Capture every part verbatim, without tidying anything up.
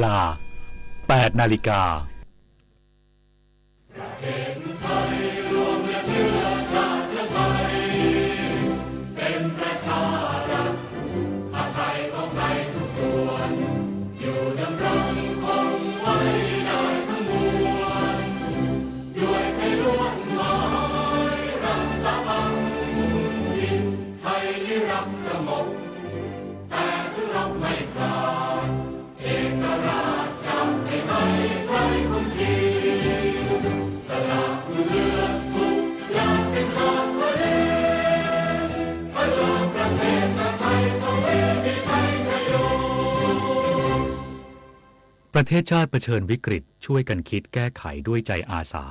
ลา แปดนาฬิกา ประเทศชาติเผชิญวิกฤต ช่วยกันคิดแก้ไขด้วยใจอาสา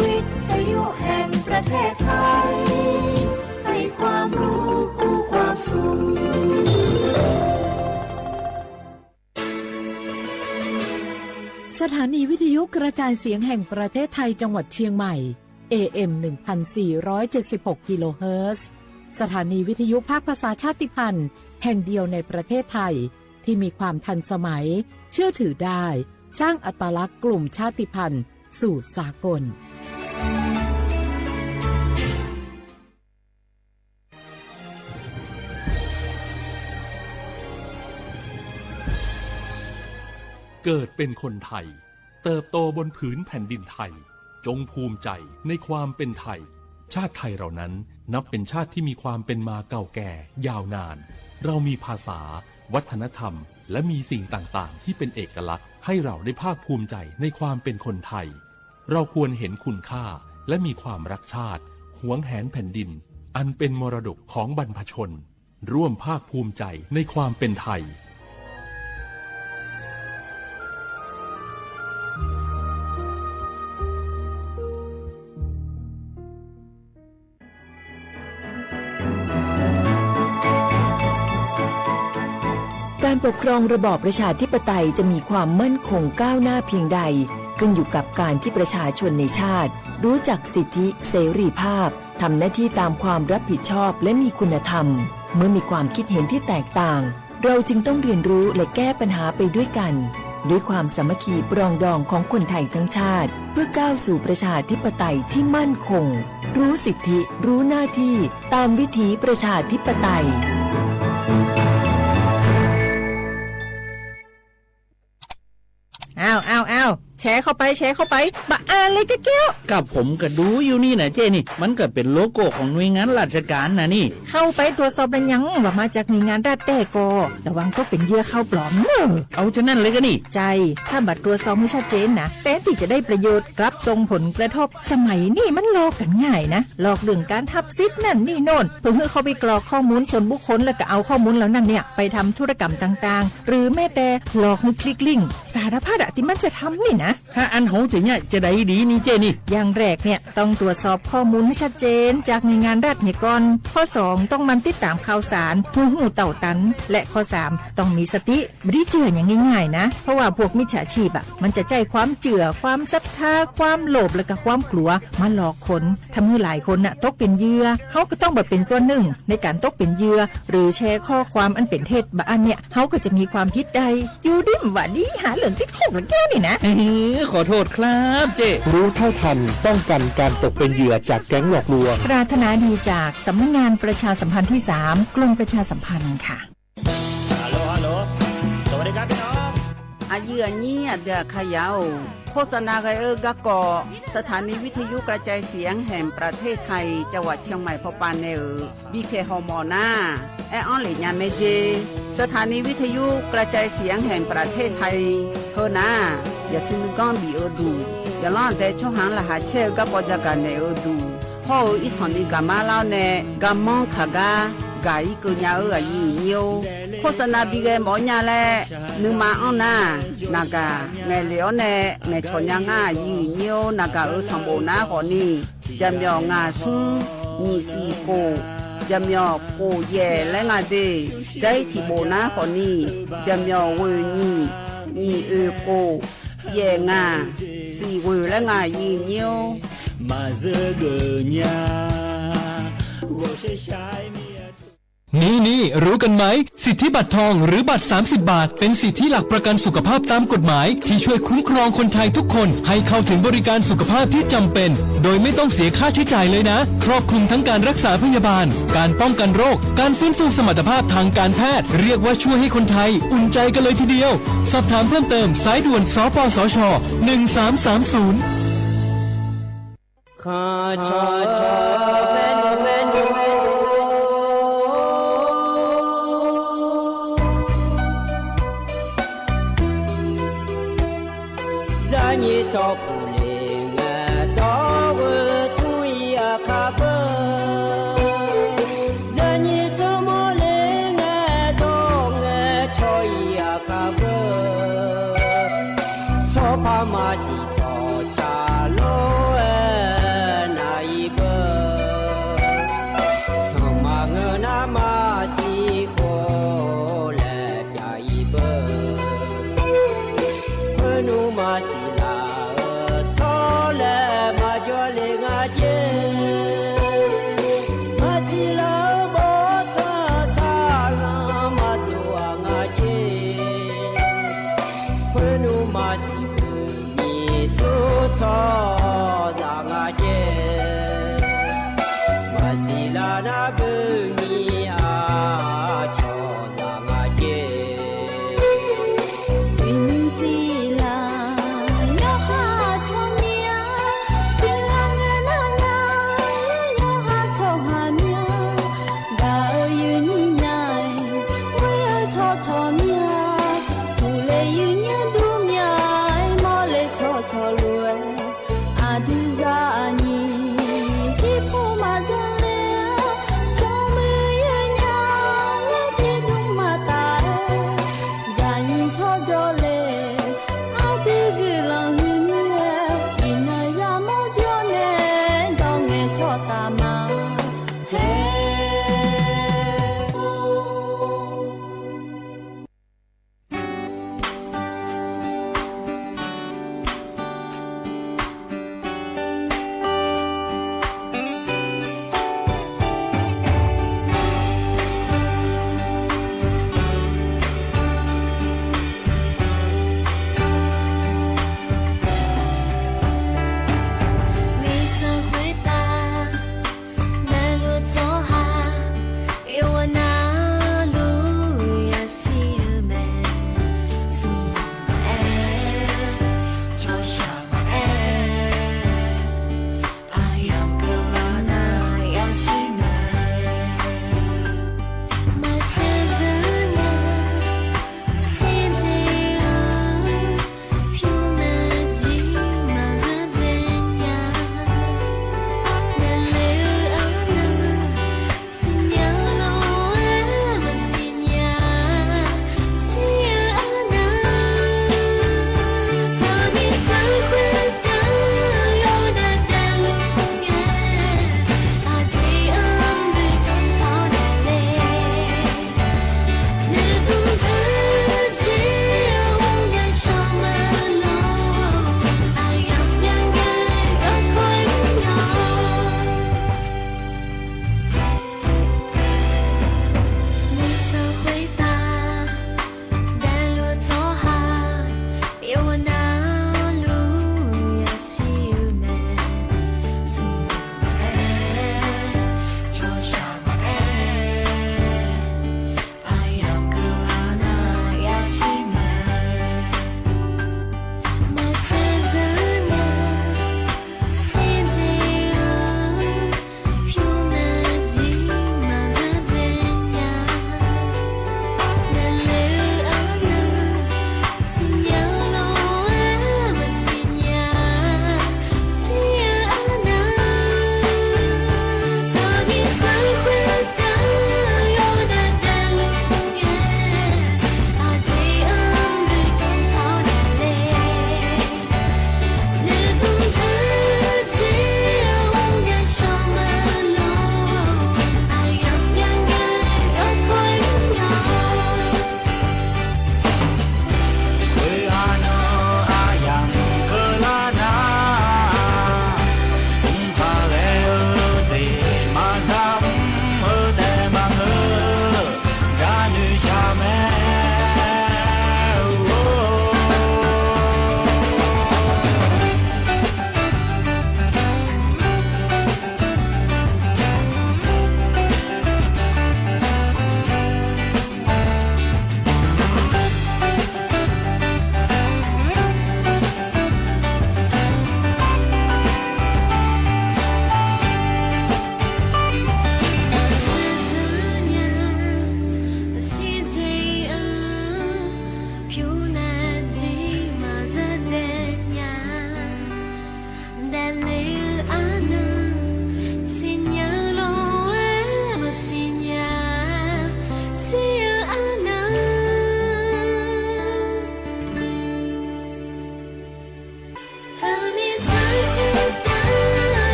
วิทยุแห่งประเทศไทย ให้ความรู้คู่ความสุข สถานีวิทยุกระจายเสียงแห่งประเทศไทยจังหวัดเชียงใหม่ เอเอ็ม หนึ่งพันสี่ร้อยเจ็ดสิบหก กิโลเฮิรตซ์ สถานีวิทยุภาคภาษาชาติพันธุ์แห่งเดียวในประเทศไทย ที่มีความทันสมัย เชื่อถือได้ สร้างอัตลักษณ์กลุ่มชาติพันธุ์สู่สากล เกิดเป็นคนไทย เติบโตบนผืนแผ่นดินไทย จงภูมิใจในความเป็นไทย ชาติไทยเรานั้นนับเป็นชาติที่มีความเป็นมาเก่าแก่ยาวนาน เรามีภาษา วัฒนธรรม และมีสิ่งต่างๆ ที่เป็นเอกลักษณ์ ให้เราได้ภาคภูมิใจในความเป็นคนไทย เราควรเห็นคุณค่า และมีความรักชาติ หวงแหนแผ่นดิน อันเป็นมรดกของบรรพชน ร่วมภาคภูมิใจในความเป็นไทย การปกครองระบอบประชาธิปไตยจะมีความมั่นคงก้าวหน้าเพียงใด ขึ้นอยู่กับการที่ประชาชนในชาติ รู้จักสิทธิเสรีภาพ ทำหน้าที่ตามความรับผิดชอบ และมีคุณธรรม เมื่อมีความคิดเห็นที่แตกต่าง เราจึงต้องเรียนรู้และแก้ปัญหาไปด้วยกัน ด้วยความสามัคคีปรองดองของคนไทยทั้งชาติ เพื่อก้าวสู่ประชาธิปไตยที่มั่นคง รู้สิทธิ รู้หน้าที่ ตามวิถีประชาธิปไตย อ้าว อ้าว อ้าว แชร์เข้าไป แชร์เข้าไป บะอ่านเลยกะแก้ว กับผมก็ดูอยู่นี่นะเจ้นี่ มันก็เป็นโลโก้ของหน่วยงานราชการนะนี่ เข้าไปตรวจสอบแล้วยังว่ามาจากหน่วยงานรัฐแต๊กอ ระวังตกเป็นเหยื่อข่าวปลอมเนอะ เอาฉะนั้นเลยก็นี่ ใช่ ถ้าบ่ตรวจสอบให้ชัดเจนนะ แทนที่จะได้ประโยชน์ กลับส่งผลกระทบ สมัยนี้มันหลอกกันง่ายนะ หลอกเรื่องการทับสิทธิ์นั่นนี่โน่น เพื่อให้เข้าไปกรอกข้อมูลส่วนบุคคล แล้วก็เอาข้อมูลเหล่านั้นเนี่ย ไปทำธุรกรรมต่างๆ หรือแม้แต่หลอกให้คลิกลิงก์ สารพัดอะที่มันจะทำนี่นะ ถ้าอันโหจะเนี่ยจะได้ดีนี่เจ้นี่ อย่างแรกเนี่ยต้องตรวจสอบข้อมูลให้ชัดเจนจากหน่วยงานรัฐเนี่ยก่อน ข้อสองต้องหมั่นติดตามข่าวสาร เพื่อฮู้เต้าตัน และข้อสามต้องมีสติ บ่ได้เจื่ออย่างง่ายๆนะ เพราะว่าพวกมิจฉาชีพอะ มันจะใช้ความเจื่อ ความศรัทธา ความโลภ และก็ความกลัว มาหลอกคน ทำให้หลายคนน่ะตกเป็นเหยื่อ เฮาก็ต้องบ่เป็นส่วนหนึ่งในการตกเป็นเหยื่อ หรือแชร์ข้อความอันเป็นเท็จบ่าอันเนี่ย เฮาก็จะมีความผิดได้ อยู่ดีบ่าดี หาเรื่องติดคุกแล้วแก้วนี่นะ เอ้ย ขอโทษครับเจ้ รู้เท่าทันป้องกันการตกเป็นเหยื่อจากแก๊งหลอกลวง ปรารถนาดีจากสำนักงานประชาสัมพันธ์ที่สาม กรมประชาสัมพันธ์ค่ะ Hello hello สวัสดีครับพี่น้อง Aqyuif aqnyir aqdui aqkaqyaq-or, โฆษณา-ghae-eu garkawv สถานีวิทยุกระจายเสียงแห่งประเทศไทย จังหวัดเชียงใหม่ pawpav nae-euq bipyaeq hawmawf nar, aer-anr lef nya mae jer. สถานีวิทยุกระจายเสียงแห่งประเทศไทย heunar-aq, yaqsui nuiganr bif-eu duq, yaqlanr aqdae tsawrhaq-anr laqkhaq caer-eu garkawv jagaq naeq-eu duq, hawr-eu irsanq ni gaqmar lar-awr nae garmanr kaqgar gaq-ir keuv nya-eu aqyuif aqnyir-or, โฆษณา bighae mawf-awr nya laer nuima anr nar, naqgaq ngaeqlef-awr nae ngaeqcawq nya ngar aqyuif aqnyir-or, naqgaq-euq sanqbof nar khawfni, jaqmyawf ngaq smr nyiq siq khof, jaqmyawf khof yaef laer nga de. Jar-ir tiqbof nar khawfni, jaqmyawf ghoeq nyiq, nyiq oeq khof, yaef ngaq, siq ghoeq laer nga aqyuif aqnyir-or. Maqzeur geuf nya-a. นี่ๆ รู้กันไหม สิทธิบัตรทองหรือบัตร สามสิบ บาท เป็นสิทธิหลักประกันสุขภาพตามกฎหมายที่ช่วยคุ้มครองคนไทยทุกคนให้เข้าถึงบริการสุขภาพที่จำเป็น โดยไม่ต้องเสียค่าใช้จ่ายเลยนะ ครอบคลุมทั้งการรักษาพยาบาล การป้องกันโรค การฟื้นฟูสมรรถภาพทางการแพทย์ เรียกว่าช่วยให้คนไทยอุ่นใจกันเลยทีเดียว สอบถามเพิ่มเติมสายด่วน สปสช หนึ่งสามสามศูนย์ Khanqcawq cawq maernmr maernmr, zarnyir tsawrpuq le ngae dawr-eu tmr-ir aqkar beu, zarnyir tsawrmawr le ngae dawr ngae cawq-ir aqkar beu, tsawrpar maqsiq tsawqtsaq lor-aer nar-ir beu, sanqma ngeur nar maqsiq khof laer pyav-ir beu, khoernmr maqsiq laf-euq tsawrlaeq maqjawr le nga jer, maqsiq laf-euq bawrtsanq saqlanq maqdov-aq nga jer, khoernmr maqsiq pyeuf nyiq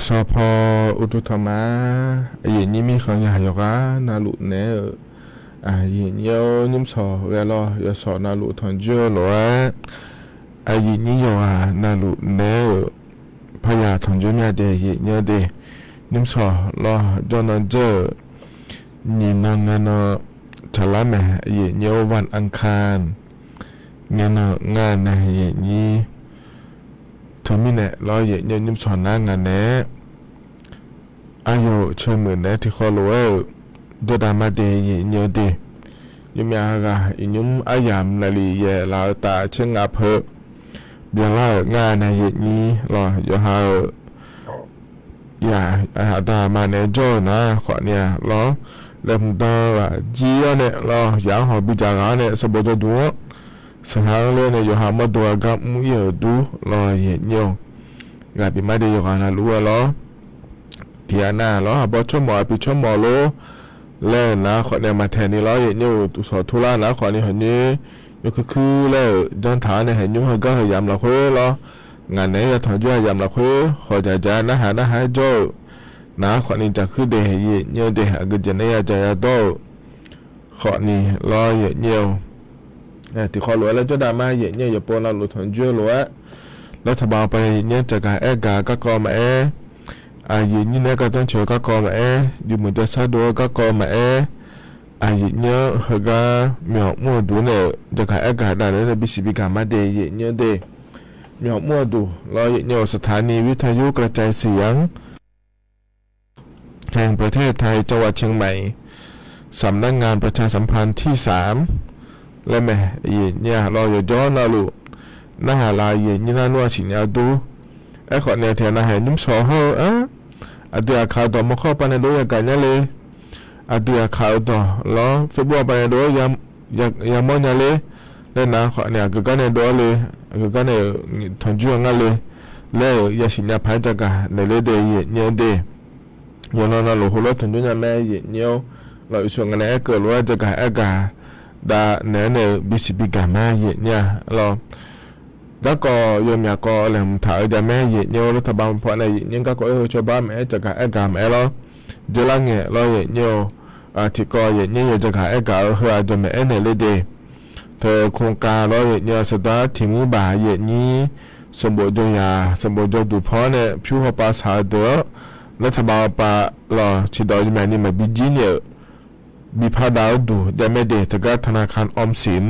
Sawq paw uqduq tanqma, aqyuif nyir mirkhanq yaq yawqghaq navluf naeq-eu, aqyuif nyir-or nymrsawq ghae lawr yawsawq navluf tanqjoer-eu lof-aer, aqyuif nyir yawqghaq navluf naeq-euq, parya tanqjoer myav de, aqyuif nyir-or de, nymrsawq lawr jawrnan dzeur-euq, nyiq nan ngae nan tsaqlar mae, aqyuif nyir-or วันอังคาร ngae nan ngar nae aqyuif nyir teumirnae lawr aqyuif nyir-or nymrsawq nar ngaq naeq-aer, aqyawf-euq ceumuiq naeq-aer tiqkhawv lof-aer-euq, jawrdav mar de aqyuif nyir-or de, nymrmyav ghaq iqnymr aryamq naqliq yaef laf-eu taf caer ngaq peuq byanlar-euq ngar nae aqyuif nyir lawr yawqha-euq yaq aqda aqma naeq-aer jawr-eu nar khawfni-a lawr, laeqhmq dan ghaq jir-awr nae lawr yaq-anr hawq bidzaq ghaq-awr nae sanqbof jawrduq-anr sanqha-anr ler nae yawqha mawrdo ghaq gar mr ir-euq dur lawr aqyuif nyir-or, ghaq bif mar de yawqghaq navluf-aer lawr, tiqghaq nav lawr aqbawr tsawrmawf aqpiq tsawrmawf lor laer-euq nar khawfni maqtaeq ni lawr aqyuif nyir-or, uqsawq turlar nar khawfni hawq nyoer yawkuir kuir laer-euq janr taq-awr nae haeqnymr heugar heu yamq lafkhoer lawr, ngaq naeq-aer yatanq jawr-a yamq lafkhoer hawq dzaqdzaq narhaq narhaq-aer jawr-euq nar khawfni dzaq kuir de aqyuif nyir-or de, aqgeujeq naeq-aer yadzaq yadawr-euq khawfni lawr aqyuif nyir-or, tiqkhawv lof-aer laer jawrdav mar aqyuif nyir-or yawqpov navluf tanqjoer-eu lof-aer, laer taqbav pav nae aqyuif nyir-anr caqgaq aergaq garkawv maqaer, aqyuif nyir nae-aer gardanr coeq-eu garkawv maqaer, yawmuiq jawrshar dov-eu garkawv maqaer, aqyuif nyir-anr heugar myawq mr-eu duq nae-euq jaqgaq aergaq dav naeq-aer nae bisiq bigaq mar de aqyuif nyir-or de, myawq mr-eu duq lawr aqyuif nyir-or สถานีวิทยุกระจายเสียง แห่งประเทศไทย จังหวัดเชียงใหม่ สำนักงานประชาสัมพันธ์ที่สาม laer mae aqyuif nyir-a lawr yawqjawr navluf narhaq laf aqyuif nyir nar nmr-aq siqnya dur. Aerkhawf nae tiqghaq nav haeq nymrsawq hawr-eu ar, aqdui aqkaq-eu dawq mawrkawr pav nae dov-aer yagaq nya le, aqdui aqkaq-eu dawq lawr Facebook-a pav nae dov-aer yamawr nya le, laer nar khawfni aqgeu gar nae dov-aer le, aqgeu gar nae-euq tanqjoer-a ngar le, laer-euq yasiq nya paq-aer jaqgaq naeq ler de aqyuif nyir-or de. Yawqnan navluf heulof-aer tanqjoer nya mae aqyuif nyir-or, lawq uqshoq ngaq nae aerkeuv lof-aer jaqgaq aergaq dav naeq-aer nae-euq bisiq bigaq mae aqyuif nyir-a lawr. Garkawv yawmyaq kawv laeqhmq taq-eu jamaer aqyuif nyir-or, laer taqbav paw nae aqyuif nyir garkawv oer heu cawba maqaer jaqgaq aergaq maqaer lawr, dzeurlar ngae lawr aqyuif nyir-or, tiqkawv aqyuif nyir yawqjaqgaq aergaq-eu heu-aq jawqmaeq aernaeq ler de. Teu โครงการ lawr aqyuif nyir-or สำนักงาน tiq muir baq aqyuif nyir sanqbof jawr yaq sanqbof jawrduq paw-anr nae pyur hawpav shaq-eu deuq-anr, laer taqbav pav lawq tiqdawq yawmyaq ni maqbi jir ni-euq bi par dav-eu duq jamaer de teugar ธนาคารออมสิน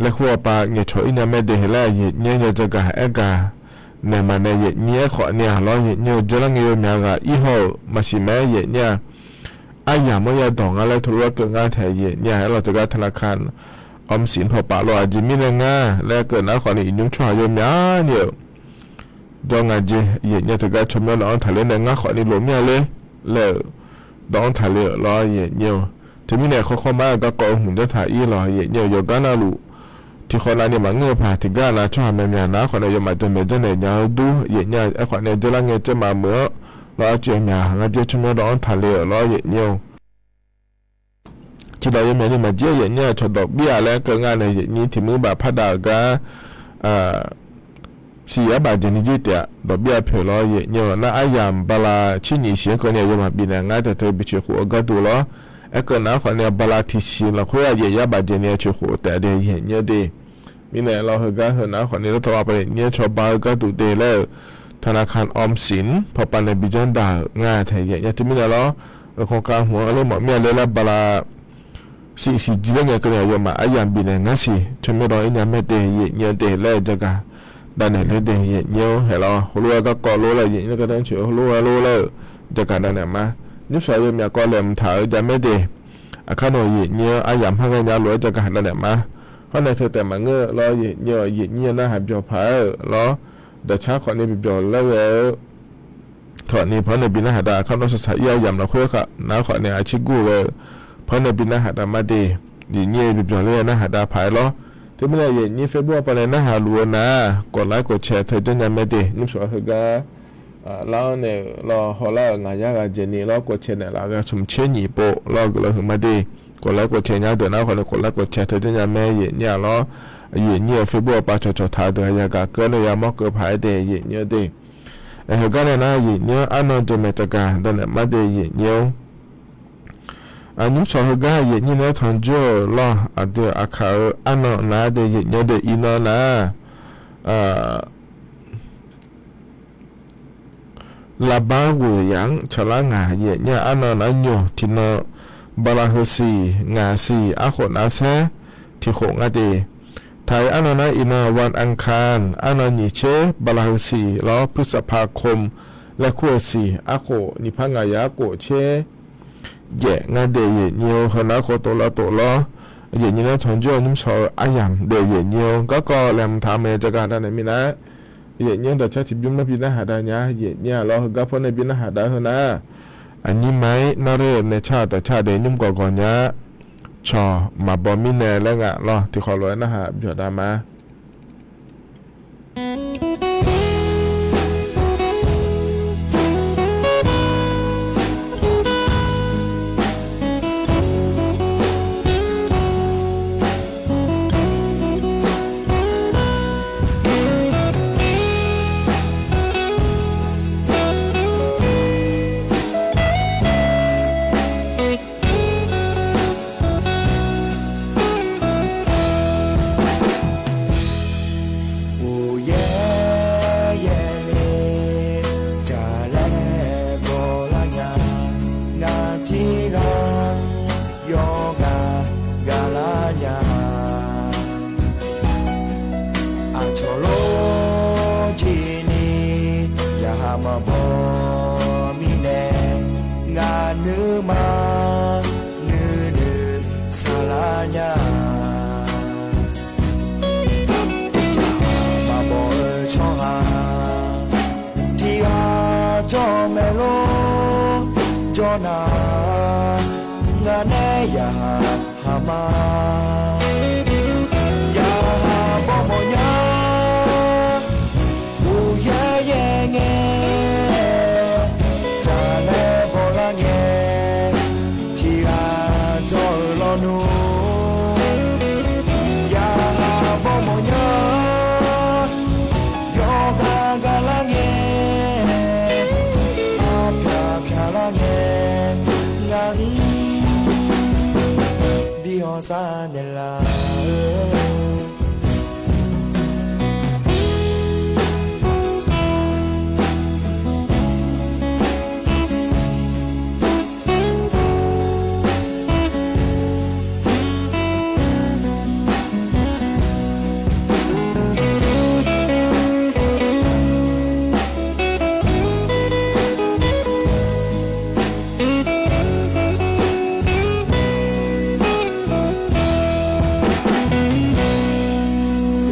laer kur hawpav ngaeqcawq ir nya mae de laer aqyuif nyir-anr yawqjaqgaq aergaq naeq maqnaeq aqyuif nyir aerkhawf ni-aq lawr aqyuif nyir-or dzeurlar ngae yawmyaq ghaq ir haw-euq maqsiq mae aqyuif nyir-a. Aryamq-anr yadawq ngar laer teulof-aer keuv ngar taeq aqyuif nyir-a aer lawq teugar ธนาคารออมสิน hawpav lawq aqjeq mirnae ngar laer keuv nar khawfni iqnymr tsawrhaq yawmyaq ni-euq jawr nga jeq aqyuif nyir-a teugar tsawrmyanr dawq-anr taqler nae ngar khawfni lof mir-a ler laer-euq dawq-anr taqler-euq lawr aqyuif nyir-or. Teumirnae khawrkhawr mar-eu garkawv-eu hmq janr taq ir lawq aqyuif nyir-or yawqgar navluf tiqkhawv navni maqngeur-eu paq tiqgar nav tsawrhaq myaqmyaq nar khawfni yawmaf jawqmaeq janrnaeq nya-eu dur aqyuif nyir-a aerkhawf nae dzeurlar ngae dzeurma meuq-anr lawr arcuiv myaq ngar jeq tsawrmyanr dawq-anr taqler-euq lawr aqyuif nyir-or. Tiqdawq yawmyaq ni maqjir aqyuif nyir-a cawqdawq bir-aq laer keuv ngar nae aqyuif nyir tiq muir baq par dav-euq gar siq yar baf jeq ni jir taef-a dawq bir-a pyeuf lawr aqyuif nyir-or nar aryamq bala tser nyiq siq-anr keuvni-aq yawmaf bifnaeq ngar taeq teu bi coeq khof-eu gharduq lawr. Aerkeuv nar khawfni bala tiq siq lafkhoer aqyuif yar baf jeq ni coeq khof taef de aqyuif nyir-or de. Mirnae lawr heugar heu nar khawfni lawr tawq-a paq aqyuif nyir cawba-eu gharduq de laer-euq ธนาคารออมสิน pawpav nae bi janr daq-euq nga taeq aqyuif nyir teumirnae lawr. โครงการ hmq-anr ler mawf mir-a ler laer bala siq siq jir laer ngae keuvni-aq yawmaf aryamq bifnaeq ngar siq tsawrmyanr dawq ir nya mae de aqyuif nyir-or de laer jaqgaq dav naeq ler de aqyuif nyir-or haeq lawr heulof-aer garkawv lor laer aqyuif nyir gardanr coeq heulof-aer lor laer-euq jaqgaq dav naeq ma. Nymrshawq yawmyaq kawv laeqhmq taq-eu jamaer de. Aqkar nawq aqyuif nyir-anr aryamq har ghaenya lof-aer jaqgaq dav naeq ma. Hawr nae teu taef maqngeur lawr aqyuif nyir-or aqyuif nyir-a narhaq byawq paq-aer-euq lawr. Daqcar khawfni byawq laer ghae-eu khawfni pawr nae bi narhaq dav aqkar nawr saqsaq ir aryamq lafkhoer khaq nar khawfni aqcir gur ghae-eu pawr nae bi narhaq dav mar de. Aqyuif nyir-a bi byawq laer narhaq dav paq-aer lawr. Teumirnae aqyuif nyir Facebook-a pawnae narhaq luf-eu nar-aq กดไลค์ กดแชร์ teu janrnya mae de nymrshawq heugar lar-anr naeq-euq lawr hawlar-euq ngaq yar ghaq jeq ni lawr กดแชร์ naeq laf ghae smq tser nyiq pov lawr guiqlanq huiq mar de. กดไลค์ กดแชร์ nya deuq nar khawfni กดไลค์ กดแชร์ teu janrnya mae aqyuif nyir-a lawr. Aqyuif nyir-euq Facebook-a pav cawqcawq taq-eu deuq-aq yagaq keuv nae yamawr keuv paq-aer de aqyuif nyir-or de. Heugar nae nar, yaeqnyir-anr arnan jamaeq taqgaq danaeq mar de yaeqnyir-or. Aqnymr cawq heugar yaeqnyir nae tanqjur-euq lawr, aqdui aqkaq-eu arnan nar de yaeqnyir de iqnan nar, Laqbar ghoeq yaf-anr cawqlar ngaq yaeqnyir-a arnan nar nymq tiqnan bala heu siq ngaq siq arkhof nar saer tiqkhof nga de. Taq-iq arnan nar iqnan วันอังคาร arnan nyiq tser bala heu siq lawr พฤษภาคม laer kur-eu siq arkhof nyiq par ngaq yaf arkhof tser jaef nga de yaeqnyir-or. Heu nar khawf tov lar tov lawr, yaeqnyir nar tanqjur-eu nymr shawr-eu aryamq de yaeqnyir-or. Garkawv laeqhmq taq-eu maeq jaqgaq danaeq mirnae, yaeqnyir-anr dawqcar tiqbymr nar bi narhaq dav nya yaeqnyir-a lawr, heugar pawr nae bi narhaq dav-eu heu nar, aqnyir ma-ir nar ler-eu nae car-eu dawqcar de nymr gawqgawq nya-a. Cawq maqbaw mirnae laer nga lawr, tiqkhawf lof-aer narhaq byawq dav ma. Uqyaer yaerle jaqlaer bawlar nya, ngaq tiqghaq yawqghaq gaqlar nya. Aqcawq lor jeq ni yaqha maqbaw mirnae, ngaq nuima nuinoeq saqlar nya. Yaqha maqbaw-eu tsawrhaq tiqghaq jawr maeq lor jawr nar, ngaq nae yaqha haq ma. Yaqha bawmawf nya, uqyaer yaer ngae, jaqlaer bawlar ngae, tiqghaq jawr-eu lawnmr. Yaqha bawmawf nya, yawqghaq gaqlar ngae, arpyaq pyaqlar ngae, ngaq-anr bi hawq sar naeqlaf-eu.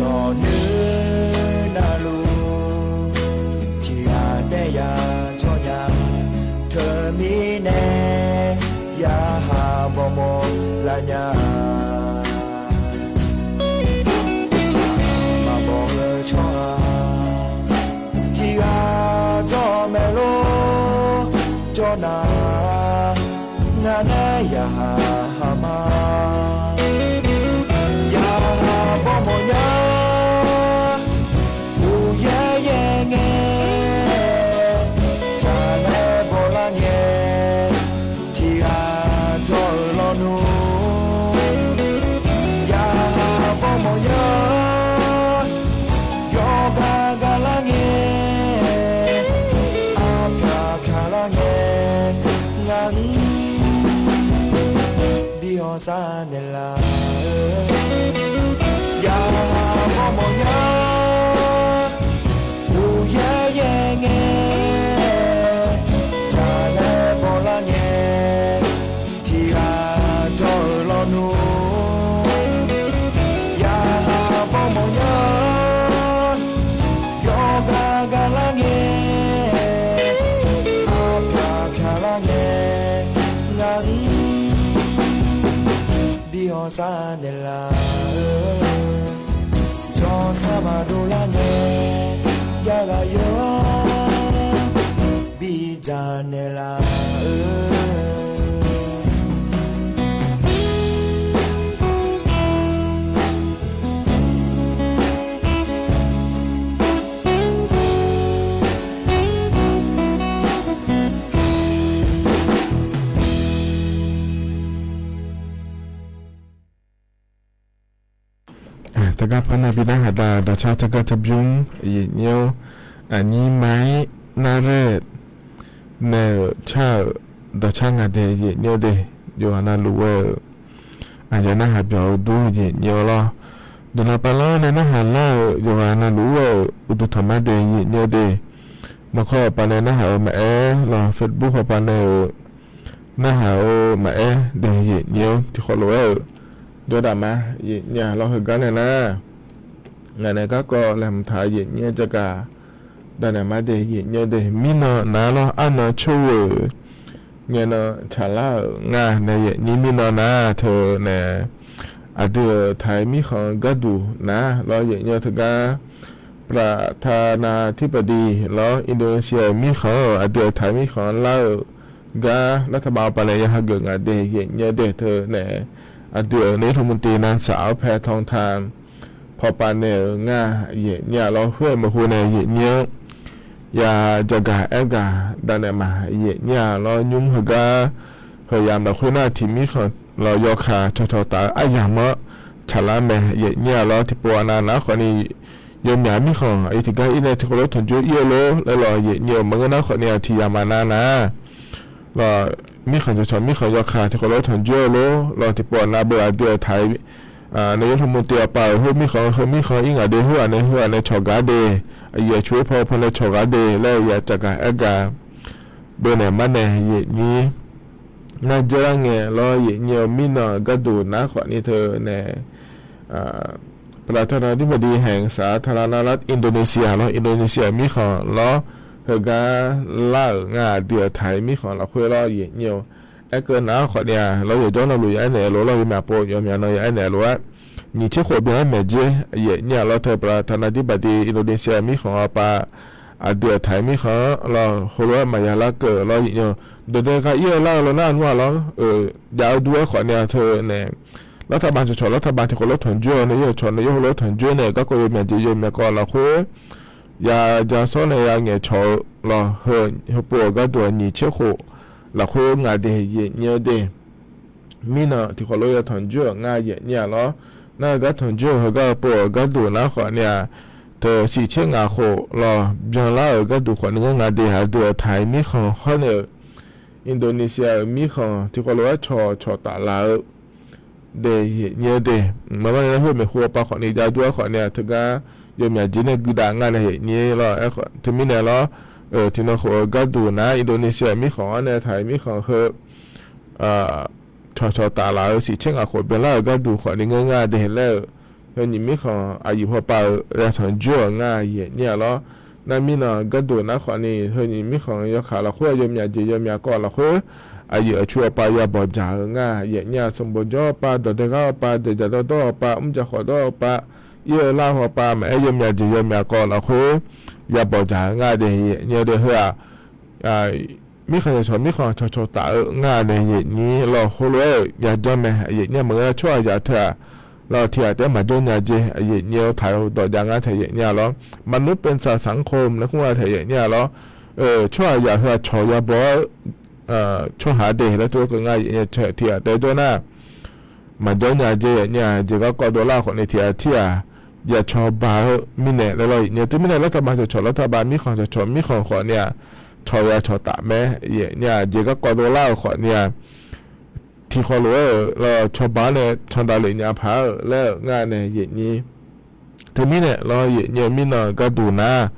Yawqnui navluf tiqghaq daer ya jawr nya, teumirnae yaqha bawmawf lar nya. Maqbaw-eu tsawrhaq tiqghaq jawr maeq lor jawr nar, ngaq nae yaqha haq ma. Yaqha bawmawf nya, uqyaer yaer ngae, jaqlaer bawlar ngae, tiqghaq jawr-eu lawnmr. Yaqha bawmawf nya, yawqghaq gaqlar ngae, arpyaq pyaqlar ngae, ngaq-anr bi hawq sar naeqlaf-eu. Yaqha bawmawf nya, uqyaer yaer ngae, jaqlaer bawlar ngae, tiqghaq jawr-eu lawnmr. Yaqha bawmawf nya, yawqghaq gaqlar ngae, arpyaq pyaqlar ngae, ngaq-anr bi hawq sar naeqlaf-eu. Jawrsar maqdov lar ngae, jav ghaq yawr bi dzaq naeqlaf-eu. Teugar par nae bi narhaq da dawqcar teugar teu bymr yaeqnyir-awr, aqnyir ma-ir narraer nae-euq car-euq dawqcar nga de yaeqnyir-awr de, yawqghaq navluf ghae-euq aqyawf narhaq byawq-eu dur yaeqnyir-awr lawr. Dawqna pavlanr nae narhaq lar-euq yawqghaq navluf ghae-euq uqduq tanqma de yaeqnyir-awr de, maqkawr-eu pavnae narhaq-eu maqaer lawr, Facebook haw pavnae-euq narhaq-eu maqaer de yaeqnyir-awr tiqkhawf lof-aer-euq jawrdaq ma yaeqnyir-a lawr. Heugar nae nar, ngaq nae garkawv laeqhmq taq yaeqnyir-a jagaq danaeq ma de yaeqnyir-awr de, mirnan nar lawr, arnan coer-euq ngaenan tsaqlar-euq nga nae yaeqnyir mirnan nar teu nae aqdui-euq taq-ir mirkhanq-eu gharduq nar lawr yaeqnyir-awr teugar ประธานาธิบดี lawr, Indonesia-euq mirkhanq-anr-euq aqdui-euq taq-ir mirkhanq lar-euq gar รัฐบาล awq pavnae ya hageuf nga de yaeqnyir-awr de teu nae aqdui-euq นายกรัฐมนตรี Nang Saq Arpae Tawngtan paw pavnae-euq nga yaeqnyir-a lawr. Khoer-eu maeqhu nae yaeqnyir-anr ya jagaq aergaq danaeq ma yaeqnyir-a lawr. Nymr heugar heuyamq lafkhoer nar tiq mirkhanq lawr yawkaq cawqcawq taf-eu aryamq-anr tsaqlar mae yaeqnyir-a lawr. Tiqpov aqnav nar khawfni yawmyaq mirkhanq aqyuif tiqgar ir nae tiqkawv lof tanqjoer ir-eu lor laer lawr yaeqnyir-euq maqngeur nar khawfni-aq tiq yamq aqnav nar lawr, mirkhanq cawqcawq mirkhanq yawkaq tiqkawv lof tanqjoer-eu lor lawr. Tiqpov aqnav beu aqdui-euq taq-ir นายกรัฐมนตรี awqpav-euq heu mirkhanq heu mirkhanq ir ngaq de, heughaq nae heughaq nae cawq gaq de, aqyuif aqtsu-aer paw paw nae cawq gaq de laer ya jagaq aergaq beunaeq mar nae yaeqnyir nar dzeurlar ngae lawr yaeqnyir-eu mirnan gharduq nar khawfni teu nae ประธานาธิบดี แห่งสาธารณรัฐอินโดนีเซีย lawr, Indonesia-euq mirkhanq lawr, heugar lar-euq nga aqdui-euq taq-ir mirkhanq lafkhoer lawr yaeqnyir-eu aerkeuv nar khawfni-aq lawr, yawqjawr navluf ya aernaeq-eu lof lawr, yawmyaq pov yawmyaq nan ya aernaeq-eu lof-aer nyiq tser khof byanlar maeq jer yaeqnyir-a lawr. Teu ประธานาธิบดี Indonesia-euq mirkhanq-eu awqpav aqdui-euq taq-ir mirkhanq-anr lawr heulof-aer maqya larkeuv lawr yaeqnyir-eu dawqdae ghaq ir-eu lar-eu lawr nar aqnmr-a lawr, jav-eu dur-aer khawfni-aq teu nae รัฐบาล cawqcawq รัฐบาล tiqkawv lof tanqjoer-awr nae yawcawq nae yawheulof tanqjoer nae garkawv yawmyaq jeq yawmyaq kawv lafkhoer ya ja sawr nae ya ngaeqcawq-eu lawr, heupov-euq gharduq-aq nyiq tser khof lafkhoer nga de yaeqnyir-eu de. Mirnan tiqkhawf lof ya tanqjoer-euq nga yaeqnyir-a lawr. Nar-eu gar tanqjoer-euq heugar-eu pov-euq gharduq nar khawfni-aq teu shiq tser ngaq khof lawr byanlar-euq gharduq khawfni ngar nga de. Aqdui-euq taq-ir mirkhanq hawr nae-euq Indonesia-euq mirkhanq tiqkhawf lof-aer cawqcawq taf laf-eu de yaeqnyir-eu de. Maqmar nae nar khoer maeqhu awqpav khawfni jav dur-aer khawfni-aq teugar yawmyaq jeq nae guidav nga nae yaeqnyir lawr. Teumirnae lawr, tiqnan khof-eu gharduq nar Indonesia-euq mirkhanq-anr nae taq-ir mirkhanq heu cawqcawq taf laf-eu shiq tser ngaq khof byanlar-euq gharduq khawfni ngeur nga de laer-euq heu nyiq mirkhanq aqyuif hawpav-euq ya tanqjoer-euq nga yaeqnyir-a lawr. Nar mirnan gharduq nar khawfni heu nyiq mirkhanq yawkaq lafkhoer yawmyaq jeq yawmyaq kawv lafkhoer aqyuif aqtsu awqpav ya bawqdzaq-eu nga yaeqnyir-a. Sanqbof jawr-awr pav, dawqdae ghaq-awr pav, daeqdzaq dawrdawr-awr pav, mrjaq khawf dawr-awr pav, ir-eu lar-awr pav maqaer yawmyaq jeq yawmyaq kawv lafkhoer ya bawqdzaq-eu nga de yaeqnyir-eu de. Heu-aq mirkhanq yawcawq mirkhanq cawqcawq taf-eu nga nae yaeqnyir lawr heulof-aer-euq ya janr mae yaeqnyir-a. Maqngeur nar tsawrhaqzaq teu-aq lawr tiq ghaq taef-aer maqjawr nya jeq yaeqnyir-eu taq-eu dawq jav ngar taef yaeqnyir-a lawr. มนุษย์เป็นสัตว์สังคม laer khmr-a taef yaeqnyir-a lawr. Tsawrhaqzaq heu-aq cawq ya baw-aer tsawrhaq de laer tov-aer keuv nga yaeqnyir-a. Tiq ghaq taef-aer jawr nar maqjawr nya jeq yaeqnyir-a. Jeq garkawv dovlar-eu khawfni tiq ghaq tir-aq ya cawba-eu mirnae laer lawr yaeqnyir-eu. Teumirnae รัฐบาล cawqcawq รัฐบาล mirkhanq cawqcawq mirkhanq khawfni-aq cawq ya cawq taf mae yaeqnyir-a. Jeq garkawv dovlar-euq khawfni-aq tiqkhawf lof-aer-euq lawr cawba-anr nae candav lef nya paq-aer-euq laer-euq nga nae yaeqnyir. Teumirnae lawr yaeqnyir-eu mirnan gharduq nar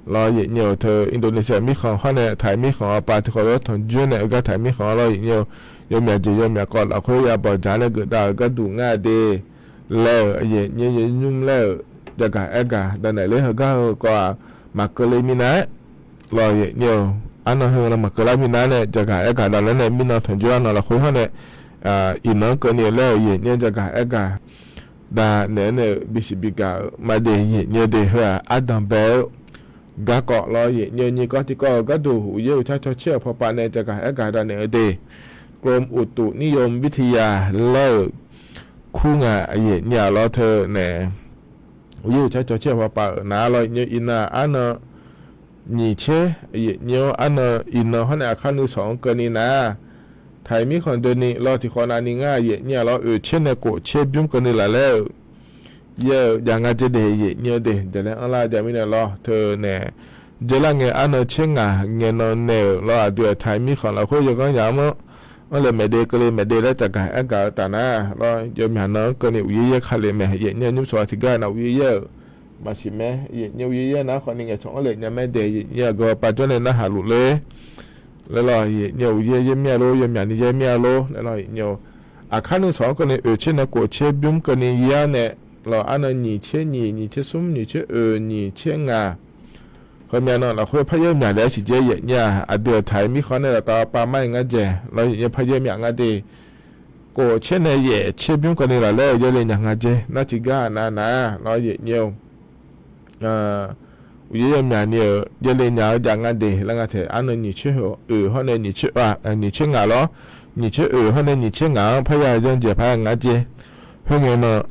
lawr yaeqnyir-euq teu Indonesia mirkhanq hawr nae taq-ir mirkhanq-anr pav tiqkhawf lof-aer tanqjoer nae-eu gar taq-ir mirkhanq-anr lawr yaeqnyir-eu yawmyaq jeq yawmyaq kawv lafkhoer ya bawqdzaq nae geufdav-euq gharduq nga de laer-euq yaeqnyir yawnymr laer-euq jagaq aergaq danaeq ler heugar-eu kawv-aq maqkeuv le minav-aer lawr yaeqnyir-eu arnan heu-eu nan maqkeuv lar minav nae jagaq aergaq danaeq nae mirnan tanqjoer arnan lafkhoer hawr nae iqnan-anr keuvni-eu laer-euq yaeqnyir jagaq aergaq danaeq-aer nae-euq bisiq bigaq-euq maqde yaeqnyir de. Heu-aq ardanq bae-eu garkawv lawr yaeqnyir nyiq kawv tiqkawv-euq gharduq uqyaer uqcar cawcaer-euq pawpav nae jagaq aergaq danaeq-eu de. กรมอุตุนิยมวิทยา laer-euq kur nga yaeqnyir-a lawr teu nae uqyaer uqcar cawcaer-euq pawpav-euq nar lawr yaeqnyir iqnan arnan nyiq tser yaeqnyir-anr arnan iqnan hawr nae aqkar nuisawq-anr keuvni nar taq-ir mirkhanq doeni lawr tiqkhawv navni ngar yaeqnyir-a lawr oeq tser nae kof tser bymr keuvni laf laer-euq yaer-eu jav nga dzer de, yaef nyir-eu de, jaqlaer anrlar jav mirnae lawr. Teunae dzeurlar ngae arnan tser ngaq ngae nan nae-euq lawr, aqdui aqtaq-iq mirkhanq lafkhoer yawganr yamq-anr anrlaeq maeq de, keuvle maeq de laer tsafgaq aergaq-eu taf nar lawr, yawmyaq nan-anr keuvni uqyaer yaer ka lef mae. Yaef nyir-eu nymr sawq-a tiqgar nav uqyaer yaer-euq maqsiq mae. Yaef nyir uqyaer yaer nar khawfni ngaeqcawq anrlaeq nya mae de. Yaef nyir aqgeu pav jawr nae narhaq luf ler laer lawr, yaef nyir-eu uqyaer yaer mir-a lor, yawmyaq ni yaer mir-a lor laer lawr, yaef nyir-eu aqkar nuisawq-anr keuvni oeq tser nae kof tser bymr keuvni yar nae lawr, arnan nyiq tser nyiq, nyiq tser smr, nyiq tser oeq, nyiq tser ngaq, heumyav nan lafkhoer paryaer myaq le-aer siqdzaer. Yaef nyir-aq aqdui aqtaq-iq mirkhanq nae laftav pav mar-aer ngar dzaeq lawr, yaef nyir paryaer myaq ngar de. Kof tser nae yaef tser bymr keuvni laf laer-eu yaerle nya nga dzer nar tiqgar aqnav nar lawr, yaef nyir-eu uqyaer yawmyaq ni-euq yaerle nya-eu jav nga de laer nga taeq. Arnan nyiq tser oeq hawr nae nyiq tser ngaq lawr, nyiq tser oeq hawr nae nyiq tser ngaq-anr parya yanr dzaeq paq-aer ngar dzer. Khoerngae nan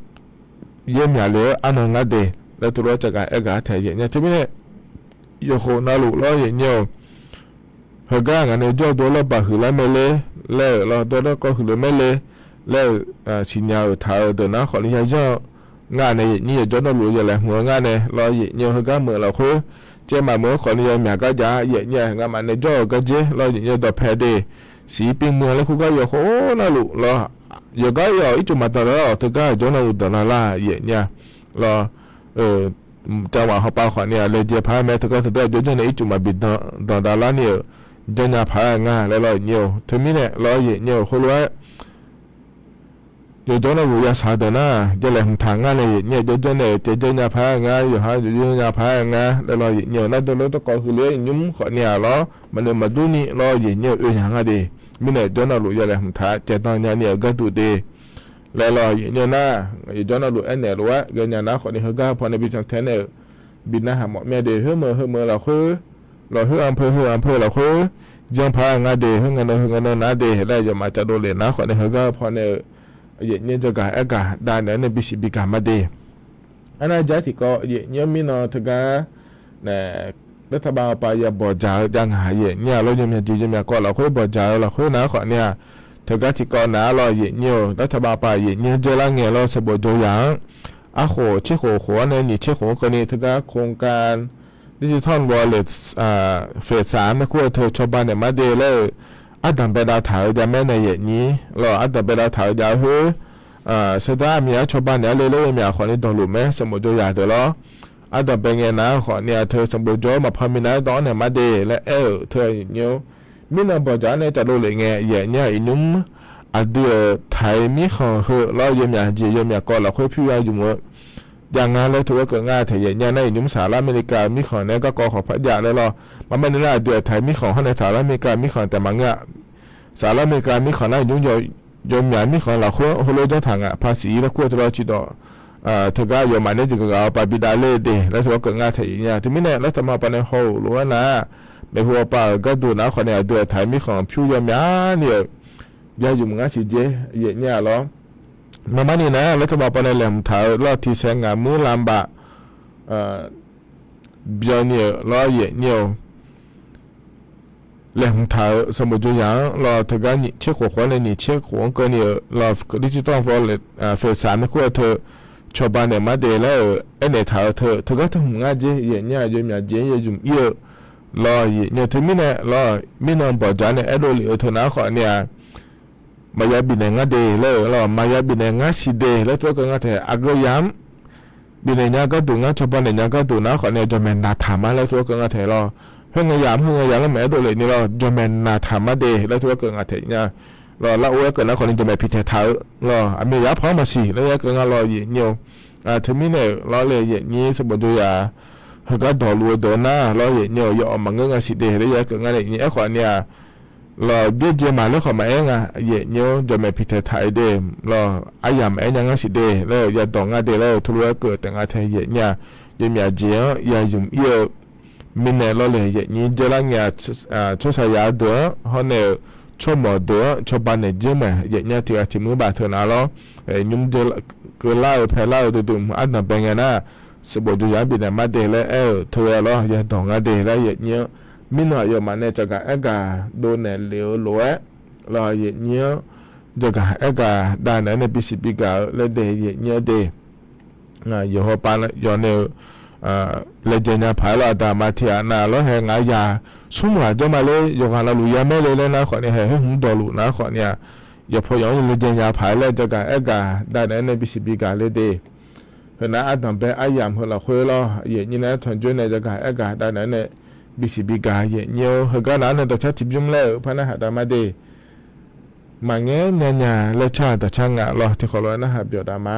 yaer myaq le-eu arnan ngar de laer teulof-aer tsafgaq aergaq-a taeq. Yaef nyir-a teumirnae yawqkhof navluf lawr, yaef nyir-eu heugar ngaq nae jawr-eu dov lawrbaq huiqlar mae ler laer-euq lawr, dawrdawr kawv huiq le mae ler laer-euq siqnya-euq taq-euq deuq nar khawfni yayanr-eu ngar nae, yaef nyir yawqjawr navluf yawlaeq hmq-eu ngar nae lawr, yaef nyir-eu heugar meuq lafkhoer caev maqmeuq-anr khawfni yawmyaq gar jav. Yaef nyir-a ngamaf nae jawr-euq gar dzer lawr, yaef nyir-eu dawqpae de, siq pir muiq-a laer kur gar yawqkhof navluf lawr, yawqgar yawq ircuf maqdanq lar-awq, teugar aqjawr navluf danq lar lar, yaef nyir-a lawr, cavmaf hawpav khawfni-aq laejae paq-aer mae. Teugar teugar jawrjanr nae ircuf maqbi danq danq dav lar ni-euq janrnya paq-aer nga laer lawr, yaef nyir-eu teumirnae lawr, yaef nyir-eu khoerlof-aer yawqjawr navluf yasaq deuq nar jalaeq hmq taq ngar nae, yaef nyir-a jawrjanr nae-euq caevjanr nya paq-aer ngar, yawqha jawrjanr nya paq-aer ngar laer lawr, yaef nyir-eu nar dawrdawr dawrkawv huiq le-aer iqnymr khawfni-aq lawr, maqnoeq maqdur ni lawr, yaef nyir-eu oe nya nga de. Mirnae jawr navluf yalaeq hmq taq caevdanq nya ni-euq gharduq de laer lawr, yaef nyir-eu nar yawqjawr navluf aernaeq lof-aer ghaenya nar khawfni heugar paw nae bi cantae nae-euq bi narhaq mawf mir-a de. Khoermeuq heumeuq lafkhoer lawr, khoer-anr peu heu-anr peu lafkhoer janr paq-aer ngar de, khoerngae nan heungae nan nar de laer yawmaf cavdov lef nar khawfni heugar paw nae-eu yaef nyir-eu jagaq aergaq dav naeq-aer nae bisiq bigaq ma de. Arnar jar tiqkawv yaef nyir-eu mirnan teugar nae dartaqbav pav ya bawqdzaq-eu jav ngaq, yaef nyir-a lawr, yawmyaq jeq yawmyaq kawv lafkhoer bawqdzaq-eu lafkhoer nar khawfni-aq teugar tiqkawv nar lawr, yaef nyir-eu dartaqbav pav yaef nyir-eu dzaerlar ngae lawr, sanqbof jawr yaq-anr arkhof tser khof khof-anr nae nyiq tser khof-anr keuvni teugar โครงการดิจิทัลวอลเล็ต เฟสสาม maerkur-eu teu cawba naeq mar de laer-euq ardanq baedav taq-eu jav mae nae, yaef nyir lawr, ardanq baedav taq-eu jav khoer sardar aqmyaq-aer cawba naeq-aer le laer yawmyaq khawfni dawqluf mae, sanqbof jawr yaq deuq lawr. Ardanq bae ngae nar khawfni-aq teu sanqbof jawr-eu maqpaw minav-aer dawv-anr naeq mar de laer aer-euq teu yaef nyir-eu mirnan bawqdzaq-anr nae cavdov lef ngae, yaef nyir-a iqnymr aqdui-euq taq-iq mirkhanq heu lawr, yawmyaq jeq yawmyaq kawv lafkhoer pyur ya ymq-eu jav nga laer teu gharkeuv ngar taeq. Yaef nyir-a nar iqnymr saqlar America mirkhanq nae garkawv khawqpar jav laer lawr. Maqmaeq ni nar aqdui-euq taq-iq mirkhanq hawr nae saqlar America mirkhanq taef maqngeur-a. Saqlar America mirkhanq nar iqnymr yawmyaq mirkhanq lafkhoer heulof janr taq ngaq paq siq-ir laer kur-eu teu lawr, ciqdawq teugar yawmaf nae jeq gaq gaq-awr pav bi dav ler de laer teu gharkeuv ngar taeq. Yaef nyir-a teumirnae lartaq ma pav nae haw-euq lof-aer nar, maeqhu-awr pav-euq gharduq nar khawfni aqdui-euq taq-iq mirkhanq pyur yawmyaq ni-euq ya ymq ngar siq dzer, yaef nyir-a lawr. Maqmaeq ni nar lartaq ma pav nae laeqhmq taq-eu lawr, tiqsaer ngaq muir lavbaf byanni-euq lawr, yaef nyir-eu laeqhmq taq-euq sanqbof jawr yaq-anr lawr, teugar nyiq tser khof khof-anr nae nyiq tser khof-anr keuvni-euq lawr, digital wallet เฟสสาม maerkur-eu teu cawba naeq mar de laer-euq aernaeq taq-eu teu teugar teu hmq ngar dzer, yaef nyir-a yawmyaq jeq-anr ya ymq ir-eu lawr, yaef nyir-eu teumirnae lawr, mirnan bawqdzaq nae aerdov lef-eu teu nar khawfni-aq maqya bifnaeq ngar de laer-euq lawr, maqya bifnaeq ngar siq de laer teu gharkeuv ngar taeq. Aqgeu yamq bifnaeq nya gharduq ngar cawba naeq nya gharduq nar khawfni jawqmaeq naqtaq mar laer teu gharkeuv ngar taeq lawr. Khoerngae yamq khoerngae yamq-anr maqaer dov lef ni lawr, jawqmaeq naqtaq mar de laer teu gharkeuv ngar taeq nya lawr. Lar-or aerkeuv nar khawfni jawqmaeq piqtaeq taq-eu lawr, aqmir yaq-aer paq-anr maqsiq laer aerkeuv ngar lawr, yaef nyir-eu teumirnae lawr le, yaef nyir sanqbof jawr yaq heugar dawqluf-eu deuq nar lawr, yaef nyir-eu yawf-awq maqngeur nga siq de laer aerkeuv ngar nae, yaef nyir aerkhawf ni-aq lawr, byaerdzae maqlaer khawf maqaer nga, yaef nyir-anr jawqmaeq piqtaeq taq-eu de lawr, aryamq maqaer nya ngar siq de laer-euq yadawq ngar de laer-euq teulof-aer keuv taef nga tae. Yaef nyir-a yawmyaq jeq-anr ya ymq ir-eu mirnae lawr le, yaef nyir dzaerlar ngae-a tsawrshaq yaq-eu deuq-anr hawr nae-euq tsawrmawq deuq-anr cawba naeq jir mae, yaef nyir-a tiq ghaq tiq muir baf teu nar lawr, nymr keuvlar-eu paelar-eu duidui ardanq bae ngae nar sanqbof jawr yaq-anr bifnaeq mar de laer aer-euq teu-aer lawr, yadawq ngar de laer yaef nyir-anr mirnan aqyawfmaf nae caqgaq aergaq dovnaeq lef-eu lof-aer lawr, yaef nyir-anr jaqgaq aergaq dav naeq-aer nae bisiq bigaq-eu laer de, yaef nyir-anr de Yawqhaw pav yawf nae-eu laejae nya paq-aer lawr, aqda aqma tiq ghaq nav lawr hae ngaq yaq smr ghaq jawr ma ler, yawqghaq navluf yamaer le laer nar khawfni hae, haer hmq dawqluf nar khawfni-aq, yawqpaw yawq-anr laejae nya paq-aer laer jagaq aergaq dav naeq-aer nae bisiq bigaq le de. Heunav ardanqbae aryamq heu lafkhoer lawr, yaeqnyir nae aer tanqjoer nae jagaq aergaq dav naeq-aer nae bisiq bigaq yaeqnyir-awr, heugar nav-anr nae dawqcar tiqbymr laer-euq par narhaq dav ma de. Maqngaer nyanya laer car-euq dawqcar nga lawr, tiqkhawf lof-aer narhaq byawq dav ma.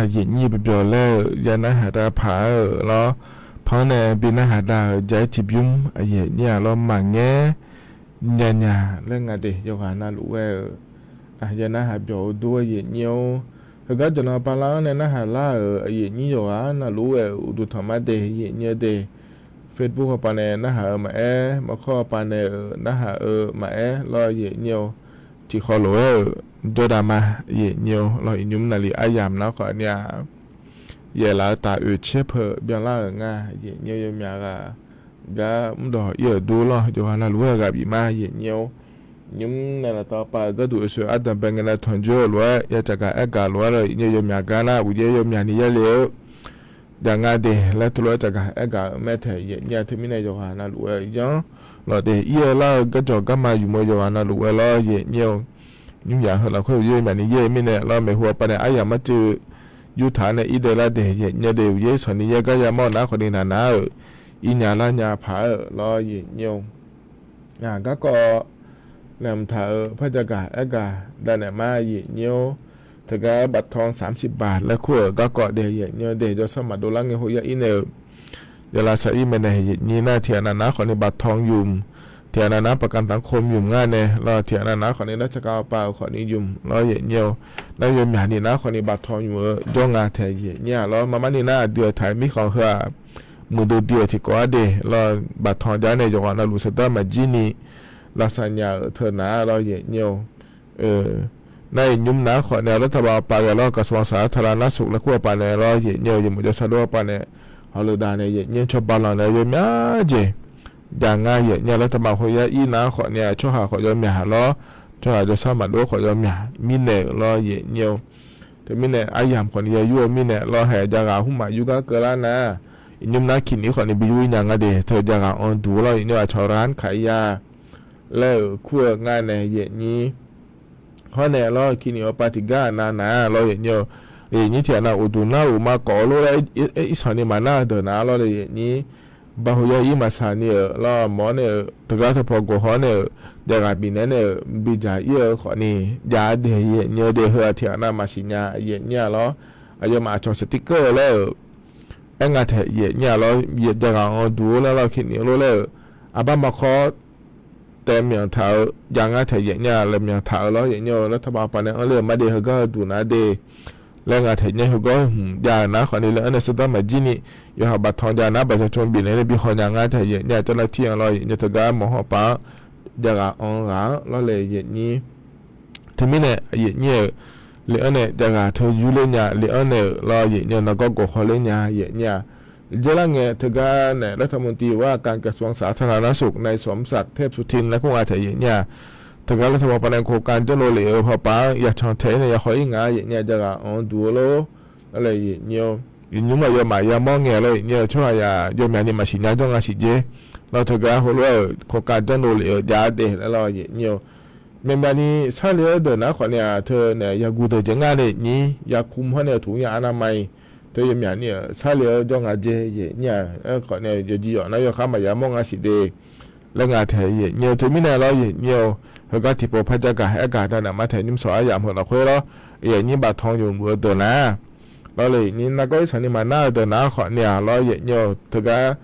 Aqyuif aqnyir byawq laer-euq ya narhaq dav paq-aer-euq lawr, panr nae bi narhaq dav-euq ja-ir tiqbymr aqyuif aqnyir-aq lawr maqngaer nyanya laer nga de yawqghaq navluf ghae-euq. Ya narhaq byawq-eu dur aqyuif aqnyir-or, heugar jawqnan bala-anr nae narhaq lar-euq aqyuif aqnyir yawqghaq navluf ghae-euq uqduq tanqma de aqyuif aqnyir de. Facebook hawpaq nae narhaq-eu maqaer, maqkawr hawpaq nae-euq narhaq-eu maqaer lawr aqyuif aqnyir-or, tiqkhawf lof-aer-euq jawrdav ma aqyuif aqnyir-or lawr, iqnymr navlif aryamq nar khawf ni-aq, yaeflaf-eu taf oeq tser peuq byanlar-euq nga aqyuif aqnyir yawmyaq ghaq gar mrdawq ir-euq dur lawr, yawqghaq navluf-aer ghaq bif ma aqyuif aqnyir-or. Nymr nae laftav pav-euq gharduq oeqsoeq ardanqbae ngae nae tanqjoer-eu lof-aer ya tsafgaq aergaq lof-aer lawr aqyuif aqnyir yawmyaq gar nar uqyaer yawmyaq ni yaer le-eu jav nga de laer teulof-aer tsafgaq aergaq-eu mae taeq aqyuif aqnyir-a. Teumirnae yawqghaq navluf-aer yanr lawq de ir-eu lar-eu garjawq garma yuf-eu yawqghaq navluf ghae lawr aqyuif aqnyir-or. Nymr yaq heu lafkhoer uqyaer yawmyaq ni yaer-eu mirnae lawr maeqhu hawpaq nae aryamq marcuiv yurtaq-anr nae ir daev lar de aqyuif aqnyir de. Uqyaer sanq ni yaer gar yamawr-eu nar khawf ni naqnar-euq irnya larnya paq-aer-euq lawr aqyuif aqnyir-or. Garkawv laeqhmq taq-euq par jagaq aergaq davnaeq ma aqyuif aqnyir-or. Teugar บัตรทองสามสิบบาท laer kur-euq garkawv de aqyuif aqnyir de jawrsanr maqdov lar ngae hoyar ir nae-euq yawqlav saq ir maeqnaeq aqyuif aqnyir nar tiqghaq navnav khawf ni บัตรทอง yumq, tiqghaq navnav ประกันสังคม yumq ngar nae lawr, tiqghaq navnav khawf ni lar tsawrkhav pav-euq khawf ni yumq lawr aqyuif aqnyir-or. Nar yawmyaq ni nar khawf ni บัตรทอง yumq-eu jawr nga taeq aqyuif aqnyir-a lawr. Marmar ni nar aqdui-euq taq-euq mirkhanq heu-aq muiqdui dui-euq tiqkawv-ar de lawr, บัตรทอง jav nae yawqghaq navluf saqdar maqjir ni lavsav nya-euq teunav lawr aqyuif aqnyir-or. Nar iqnymr nav-anr khawf nae lar taqbaq hawpaq ghae lawr, กระทรวงสาธารณสุข laer kur hawpaq nae lawr aqyuif aqnyir-or, yawmuiq jawrshar dov hawpaq nae hawleuq daq nae aqyuif aqnyir cawba lanq nae yawmyaq jeq jaq ngar aqyuif aqnyir-a. Lar taqbaq hoyar ir nav-anr khawf nae tsawrhaq khawf yawmyaq lawr, tsawrhaq jawrshar maqdov khawf yawmyaq mirnae-euq lawr aqyuif aqnyir-or. Teumirnae aryamq khawf ni ya yur-eu mirnae lawr haeq jav ghaq hmr maf yur gar keuvlar nar, iqnymr nar kiqni khawf ni bi yur ir nya nga de. Teu jav ghaq anr duq lawr aqyuif aqnyir-a, ชาวร้านขายยา laer-euq kur-eu ngar nae aqyuif aqnyir hawr nae lawr kiqni hawpaq tiqgar nav nav lawr aqyuif aqnyir-or, aqyuif aqnyir tiqghaq nav uqduq nar uqma kawf-eu lor laer irsanq ni maqnar-eu deuq nav lawr le aqyuif aqnyir. Bar hoyar ir maqsaq ni-euq lawr mawr nae-euq teugar teupaw gof haw nae-euq jav ghaq bifnaeq nae-euq bidzaq ir-eu khawf ni jav de aqyuif aqnyir-or de. Heu-aq tiqghaq nav maqsiq nya aqyuif aqnyir-a lawr, aqyawfmaf aqcawq สติ๊กเกอร์ laer-euq aer nga taeq aqyuif aqnyir-a lawr, jav ghaq anr duq-or laer lawr kiqni lor laer-euq aqbar maqkhawr taev myanq taq-eu jav ngar taeq aqyuif aqnyir-a laer myanq taq-eu lawr aqyuif aqnyir-or. Lar taqbaq hawpaq nae anr ler-euq mar de heugar heu duq nav de laer nga taeq aqyuif aqnyir heugar hmq jav-eu nar khawf ni laer anr nae saqdar maqjir ni yawqha บัตรทอง jav nar ประชาชน bifnaeq nae bi haw nya ngar taeq aqyuif aqnyir-a. Car nar tir-anr lawr aqyuif aqnyir teugar mawq hawpaq-anr jav ghaq anr ghaq-anr lawr le aqyuif aqnyir. Teumirnae aqyuif aqnyir-euq le-anr nae jav ghaq teu yur ler nya le anr nae-euq lawr aqyuif aqnyir-or, nargawr gof haw ler nya aqyuif aqnyir-a. Dzer lar ngae teugar nae lar taqmq tiv-eu ghaq กระทรวงสาธารณสุข ในสมศักดิ์ เทพสุทิน laer kur nga taeq aqyuif aqnyir-a. Teugar lar taqbaq hawpaq nae โครงการ janrdov lef-eu hawpaq-anr yacan taeq-ir nae ya haw ir nga aqyuif aqnyir-a. Jav ghaq anr duq-or lor laer le aqyuif aqnyir-or. Iqnymr aqyawfmaf yamawr ngae lawr aqyuif aqnyir-or, tsawrhaq yaq yawmyaq ni maqsiq nya jawr nga siq jer. Lawr teugar heulof-aer-euq โครงการ janrdov lef-eu jav de laer lawr aqyuif aqnyir-or. Myaqmyaq ni sarle-eu deuq nar khawf nae-aq teu nae yaguq deuq jeq ngar nae aqnyir yakum hawr nae-eu tuq nya arnavma-iq teu yawmyaq ni-euq sarle-eu jawr nga jer aqyuif aqnyir-a. Aerkhawf nae yawqjeq yawf nar yawkhar maqya mawr nga siq de laer nga taeq aqyuif aqnyir-or. Teumirnae lawr aqyuif aqnyir-or, heugar tiqpov par jav gaq aer gaq davnaeq ma taeq nymr sawq aryamq heu lafkhoer lawr aqyuif aqnyir บัตรทอง yawmuiq-eu deuq nar lawr le aqnyir nargawr irsanq ni maqnar-eu deuq nar khawf nae-aq lawr aqyuif aqnyir-or, teugar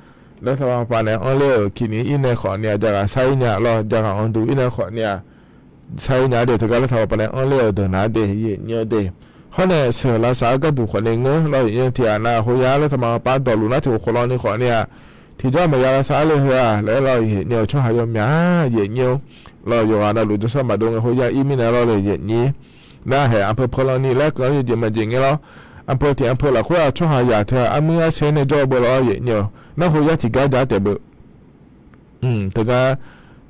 lar taqbaq hawpaq nae anr ler-euq kiqni ir nae khawf nae-aq jav ghaq sar ir nya lawr, jav ghaq anr duq ir nae khawf nae-aq sar ir nya de. Teugar lar taqbaq hawpaq nae anr ler-euq deuq nar de aqyuif aqnyir-or de. Hawr nae sheuq lavsav-eu gharduq khawf nae ngeur lawr aqyuif aqnyir-or, tiqghaq nav hoyar lar taqbaq hawpaq dawqluf nar tiq ghofkhof lan ni khawf nae-aq tiqjawr maqya lavsav ler heu-aq laer lawr aqyuif aqnyir-or, tsawrhaq yawmyaq aqyuif aqnyir-or. Lawr yawqghaq navluf jawrshar maqdov ngae hoyar ir mirnae lawr le aqyuif aqnyir. Nar haeq anr peu peu lan ni laer keuv-anr yawjeq maqjeq ngae lawr, anr peu tiq anr peu lafkhoer-aq tsawrhaq yaq teu-aq armur arsaer nae jawr-eu beu lawr aqyuif aqnyir-or. Nar hoyar tiqgar jav taef beu. Teugar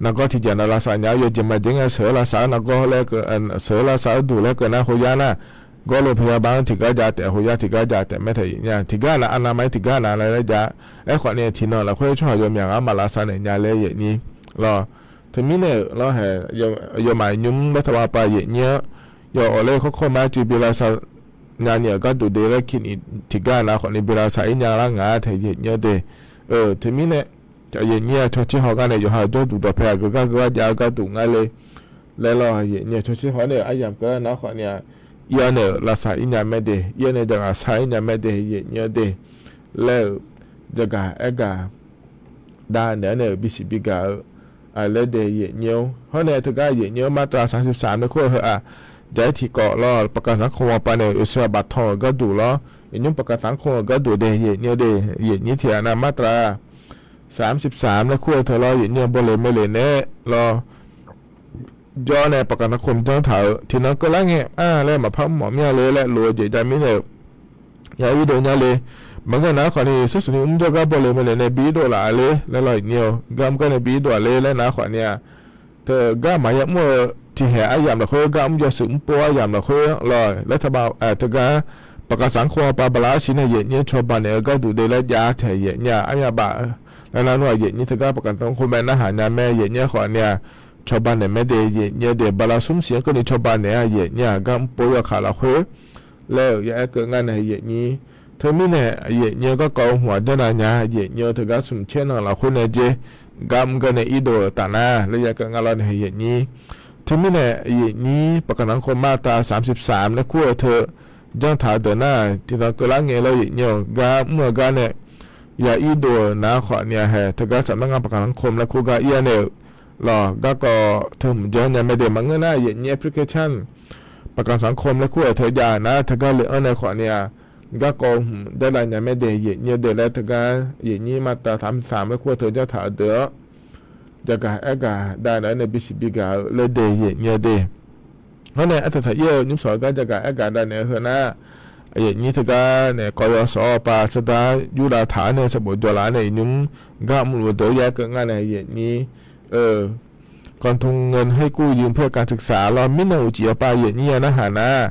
nargawr tiqjeq nav lavsav nya-awr yawjeq maqjeq ngae sheuq-eu lavsav-eu nargawr laer keuv, sheuq-eu lavsav-eu duq laer keuv nar hoyar nar gawrlo พยาบาล anr tiqgar jav taef, hoyar tiqgar jav taef mae taeq aqyuif aqnyir-a. Tiqgar nav arnavma-ir tiqgar nav laer laer jav. Aerkhawf nae tiqnan lafkhoer tsawrhaq yawmyaq ghaq maqlavsav naeq nya le aqyuif aqnyir. Lawr teumirnae-euq lawr haeq yawmaf nymr lar taqbaq hawpaq aqyuif aqnyir-anr yawf awq ler kawrkawr ma-aer cuiv bi lavsav nya ni-euq gharduq de laer kiqni tiqgar nav khawf ni bi lavsav ir nya lar ngaq-a taeq aqyuif aqnyir-or de. Teumirnae aqyuif aqnyir-a, cawtser haw ngar nae yawqha jawrduq dawqpae aqgeu gar geu gar jav-eu gharduq ngar le laer lawr aqyuif aqnyir-a. Cawtser haw nae-euq aryamq keuv nar khawf nae-aq Irnae-euq lavsav ir nya mae de, irnae jaqghaq sar ir nya mae de, yaeqnyir-eu de laer-euq jaqgaq aergaq dav naeq-aer nae-euq bisiq bigaq-eu laer de yaeqnyir-or. Hawr nae teugar yaeqnyir-eu มาตราสามสิบสาม nae kur-eu heu-aq, jaq-aer tiqkawv lawr, ประกันสังคม awqpav nae oeqsoeq-aq baftanq-euq gharduq lawr, yaeqnyir ประกันสังคม gharduq de yaeqnyir-eu de, yaeqnyir tiq ghaq nar มาตราสามสิบสาม laer kur-eu teu lawr, yaeqnyir-eu bawleq maeqleq naeq-aer lawr jawr nae ประกันสังคม janr taq-euq tiqnan keuvlar ngae ar laer maqpar mr mawf mir-a le laer lof-eu jeq jav mirnae-euq ya irdov nya le. Maqngeur nar khawfni, sharsuq ni mr jawrgar bawleq maeqleq nae bi irdov laf-a le laer lawr, yaeqnyir-eu gar mr gar nae bi irdov-aq le laer nar khawfni-a, teugar maqya mr-eu tiqhaeq aryamq lafkhoer, gar mr jawshuif mr pov aryamq lafkhoer lawr, laer teugar ประกันสังคม awqpav bala arsiq nae yaeqnyir cawba naeq-eu gharduq de laer jav taeq yaeqnyir-aq, armyav baf laer nar nmr-aq, yaeqnyir teugar ประกันสังคม bae narhaq nya mae, yaeqnyir khawfni-a, cawba naeq mae de yaeqnyir-eu de, bala smr siq-anr keuvni cawba naeq-a yaeqnyir-aq, gar mr pov yawkaq lafkhoer laer-euq ya aer keuv ngar nae yaeqnyir. Teumirnae yaeqnyir-eu garkawv hmq-aq janrnav nya, yaeqnyir-eu teugar smq caer nan lafkhoer nae jer gar mr gar nae irdov-euq taf nar laer ya keuv ngar lawr nae yaeqnyir. Teumirnae yaeqnyir ประกันสังคม มาตราสามสิบสาม laer kur-eu teu janr taq-eu deuq nar, tiqnan keuvlar ngae lawr yaeqnyir-eu gar mr-eu gar nae ya irdov-euq nar khawfni-a hae, teugar saflar ngar ประกันสังคม laer kur gar ir-a nae-euq lawr, garkawv teu hmq janr nya mae de. Maqngeur nar yaeqnyir application ประกันสังคม laer kur-euq teu jav nar, teugar le-anr nae khawfni-a, garkawv hmq janrnav nya mae de yaeqnyir-eu de laer teugar yaeqnyir มาตราสามสิบสาม laer kur-eu teu janr taq-eu deuq-anr jaqgaq aergaq dav naeq-aer nae bisiq bigaq-eu laer de yaeqnyir-eu de. Hawr nae artaq taq ir-eu nymr sawq-eu gar jaqgaq aergaq dav naeq-eu heu nar, yaeqnyir teugar nae kawv yawsawq-awr pav sardar yurdav taq-anr nae sanqbof jawr laf-anr nae iqnymr gar mrluf-eu deuq-anr ya aer keuv ngar nae yaeqnyir-eu กองทุนเงินให้กู้ยืมเพื่อการศึกษา lawr, mirnan uqcif yawpav yaeqnyir ya narhaq nar,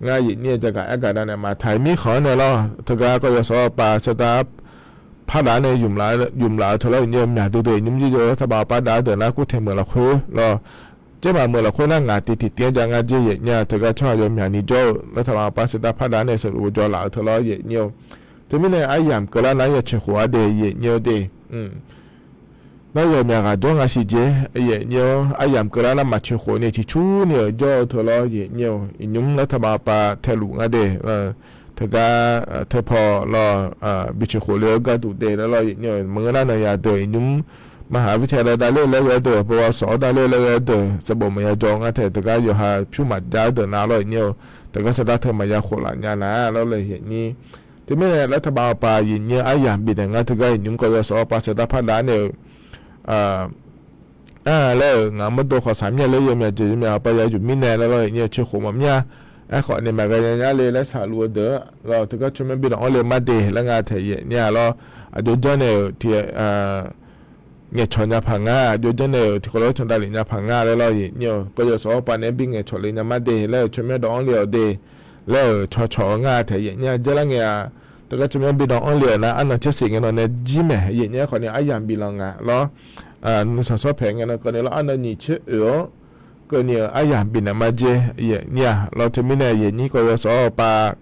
ngar yaeqnyir-eu jaqgaq aergaq dav naeq maqtaq-ir mirkhanq-anr nae lawr, teugar kawv yawsawq-awr pav sardar พักรัฐ nae ymq laf-eu teu lawr, yaeqnyir-eu myaq duidui iqnymr jir jawr-eu รัฐบาล awr pav dav-eu deuq nar kur tae meuq lafkhoer lawr, jaermaf meuq lafkhoer nar ngaq tiq tiq tiv-anr jav ngar jer yaeqnyir-a, teugar tsawrhaq yawmyaq ni jawr-eu รัฐบาล awr pav sardar พักรัฐ nae sanqbof jawr laf-eu teu lawr yaeqnyir-eu. Teumirnae aryamq keuvlar nar ya coeq khof-a de yaeqnyir-eu de. Nar yawmyaq ghaq jawr nga siq jeq yaeqnyir-awr, aryamq keuvlar nar maqcoeq khof ni ciqcurni-euq jawr-eu teu lawr yaeqnyir-eu, iqnymr รัฐบาล awr pav taeluf ngar de. Teugar teupaw lawr, bi coeq khof le-eu gharduq de laer lawr yaeqnyir-eu, maqngeur nar nan yadeuq iqnymr มหาวิทยาลัย davler-eu laer ghae-aer deuq, ปวส davler-eu laer ghae-aer deuq, sanqbof maqya jawr ngar tae teugar yawqha pyur maqjav-aer deuq nar lawr yaeqnyir-eu, teugar sardar teu maqya khof laf nya nar lawr le yaeqnyir. Teumirnae รัฐบาล awr pav yaeqnyir-eu aryamq bifnaeq ngar teugar iqnymr kawv yawsawq-awr pav sardar พักรัฐ nae-euq ar laer-euq ngaq mawrdo khawf saq mir-a laer yawmyaq jeq yawmyaq-awr pav ya yuf mirnae laer lawr yaeqnyir-eu coeq khof mawf mir-a. Aerkhawf nae maqghae nya nyar le laer saqluf-eu deuq-anr lawr, teugar tsawrmyanr bi dawq-anr le mar de laer ngar taeq yaeqnyir-a lawr. Aqjox janrnaeq-euq tiq ngaeqcawq nya paq ngar, aqjox janrnaeq-euq tiq khawf lawr can davlef nya paq ngar laer lawr yaeqnyir-eu, kawv yawsawq-awr pav naeq-aer bi ngaeqcawq le nya mar de laer-euq tsawrmyanr dawq-anr le-awq de laer-euq cawqcawq-eu ngar taeq yaeqnyir-a. Jaerlar ngae-aq, teugar tsawrmyanr bi dawq-anr le-euq nar arnan caer siq ngae nan nae jir maeq yaeqnyir-a khawfni aryamq biflanq nga lawr. Nuisaq sawr paeq ngae nan keuvni lawr arnan nyiq coer oeq-anr keuvni-euq aryamq bifnaeq mar jer yaeqnyir-a lawr. Teumirnae yaeqnyir kawv yawsawq-awr pav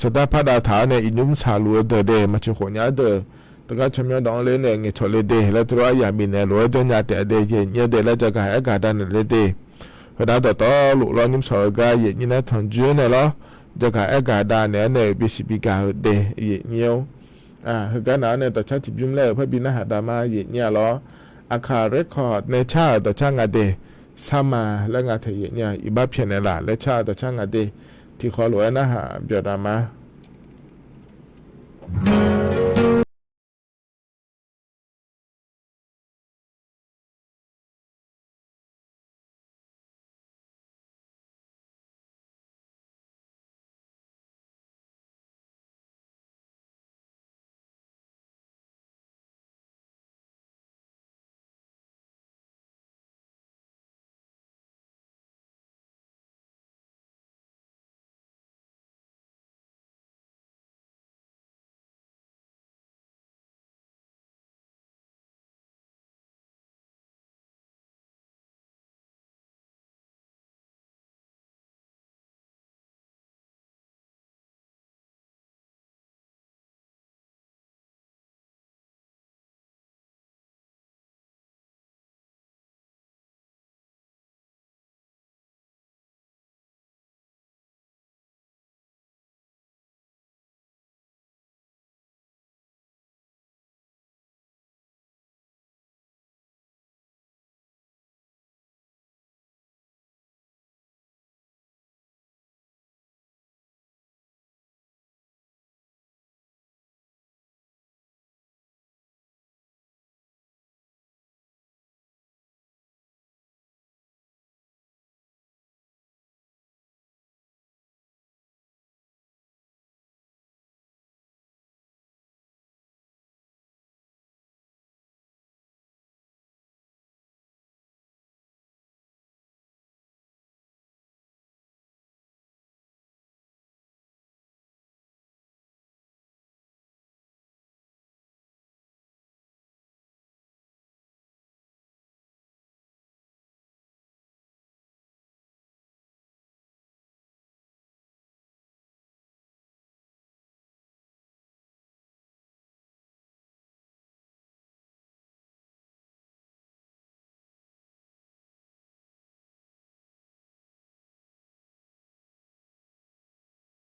sardar พักรัฐ taq-awr nae iqnymr saqluf-eu deuq de maqcoeq khof nya-aer deuq, teugar tsawrmyanr dawq-anr le nae ngaeqcawq le de laer teulof aryamq bifnaeq lof-aer janrnya taef de yaeqnyir-eu de laer jagaq aergaq dav naeq le de. Heudav dawqtawvluf lawr nymr sawq-eu gar yaeqnyir nae tanqjoer nae lawr, jagaq aergaq dav naeq-aer nae-euq bisiq bigaq-eu de yaeqnyir-or. Heugar nav-anr nae dawqcar tiqbymr laer-euq parbi narhaq dav ma yaeqnyir-a lawr. Aqkaq เรคคอร์ด nae car-euq dawqcar nga de, sarma laer nga taeq yaeqnyir-a, iqbax pyaeqnaeq laf laer car-euq dawqcar nga de, tiqkhawf lof-aer narhaq byawq dav ma.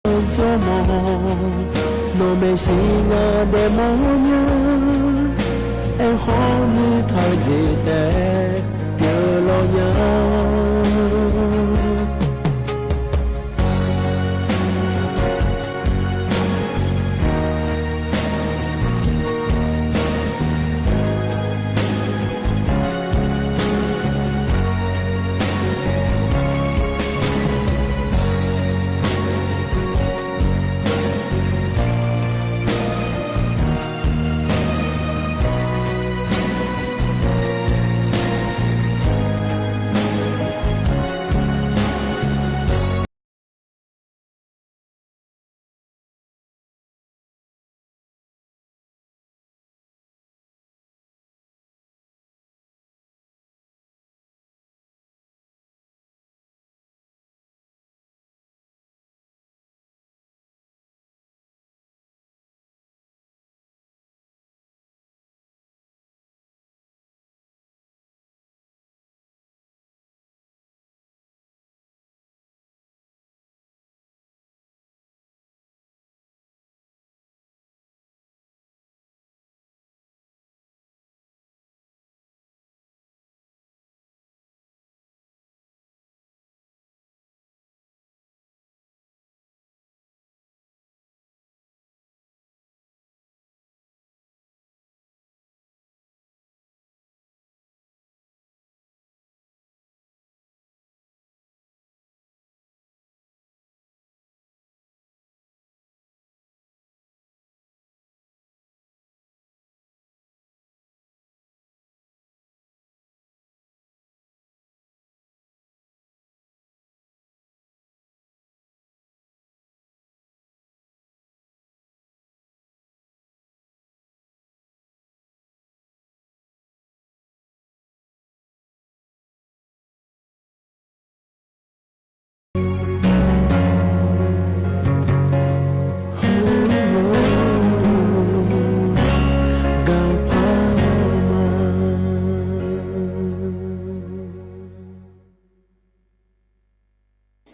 Jawrmawf, nawq maeqshi ngar daefmawf nya, aerkhawf nuitaq-eu jeq taef pyeuf law nya.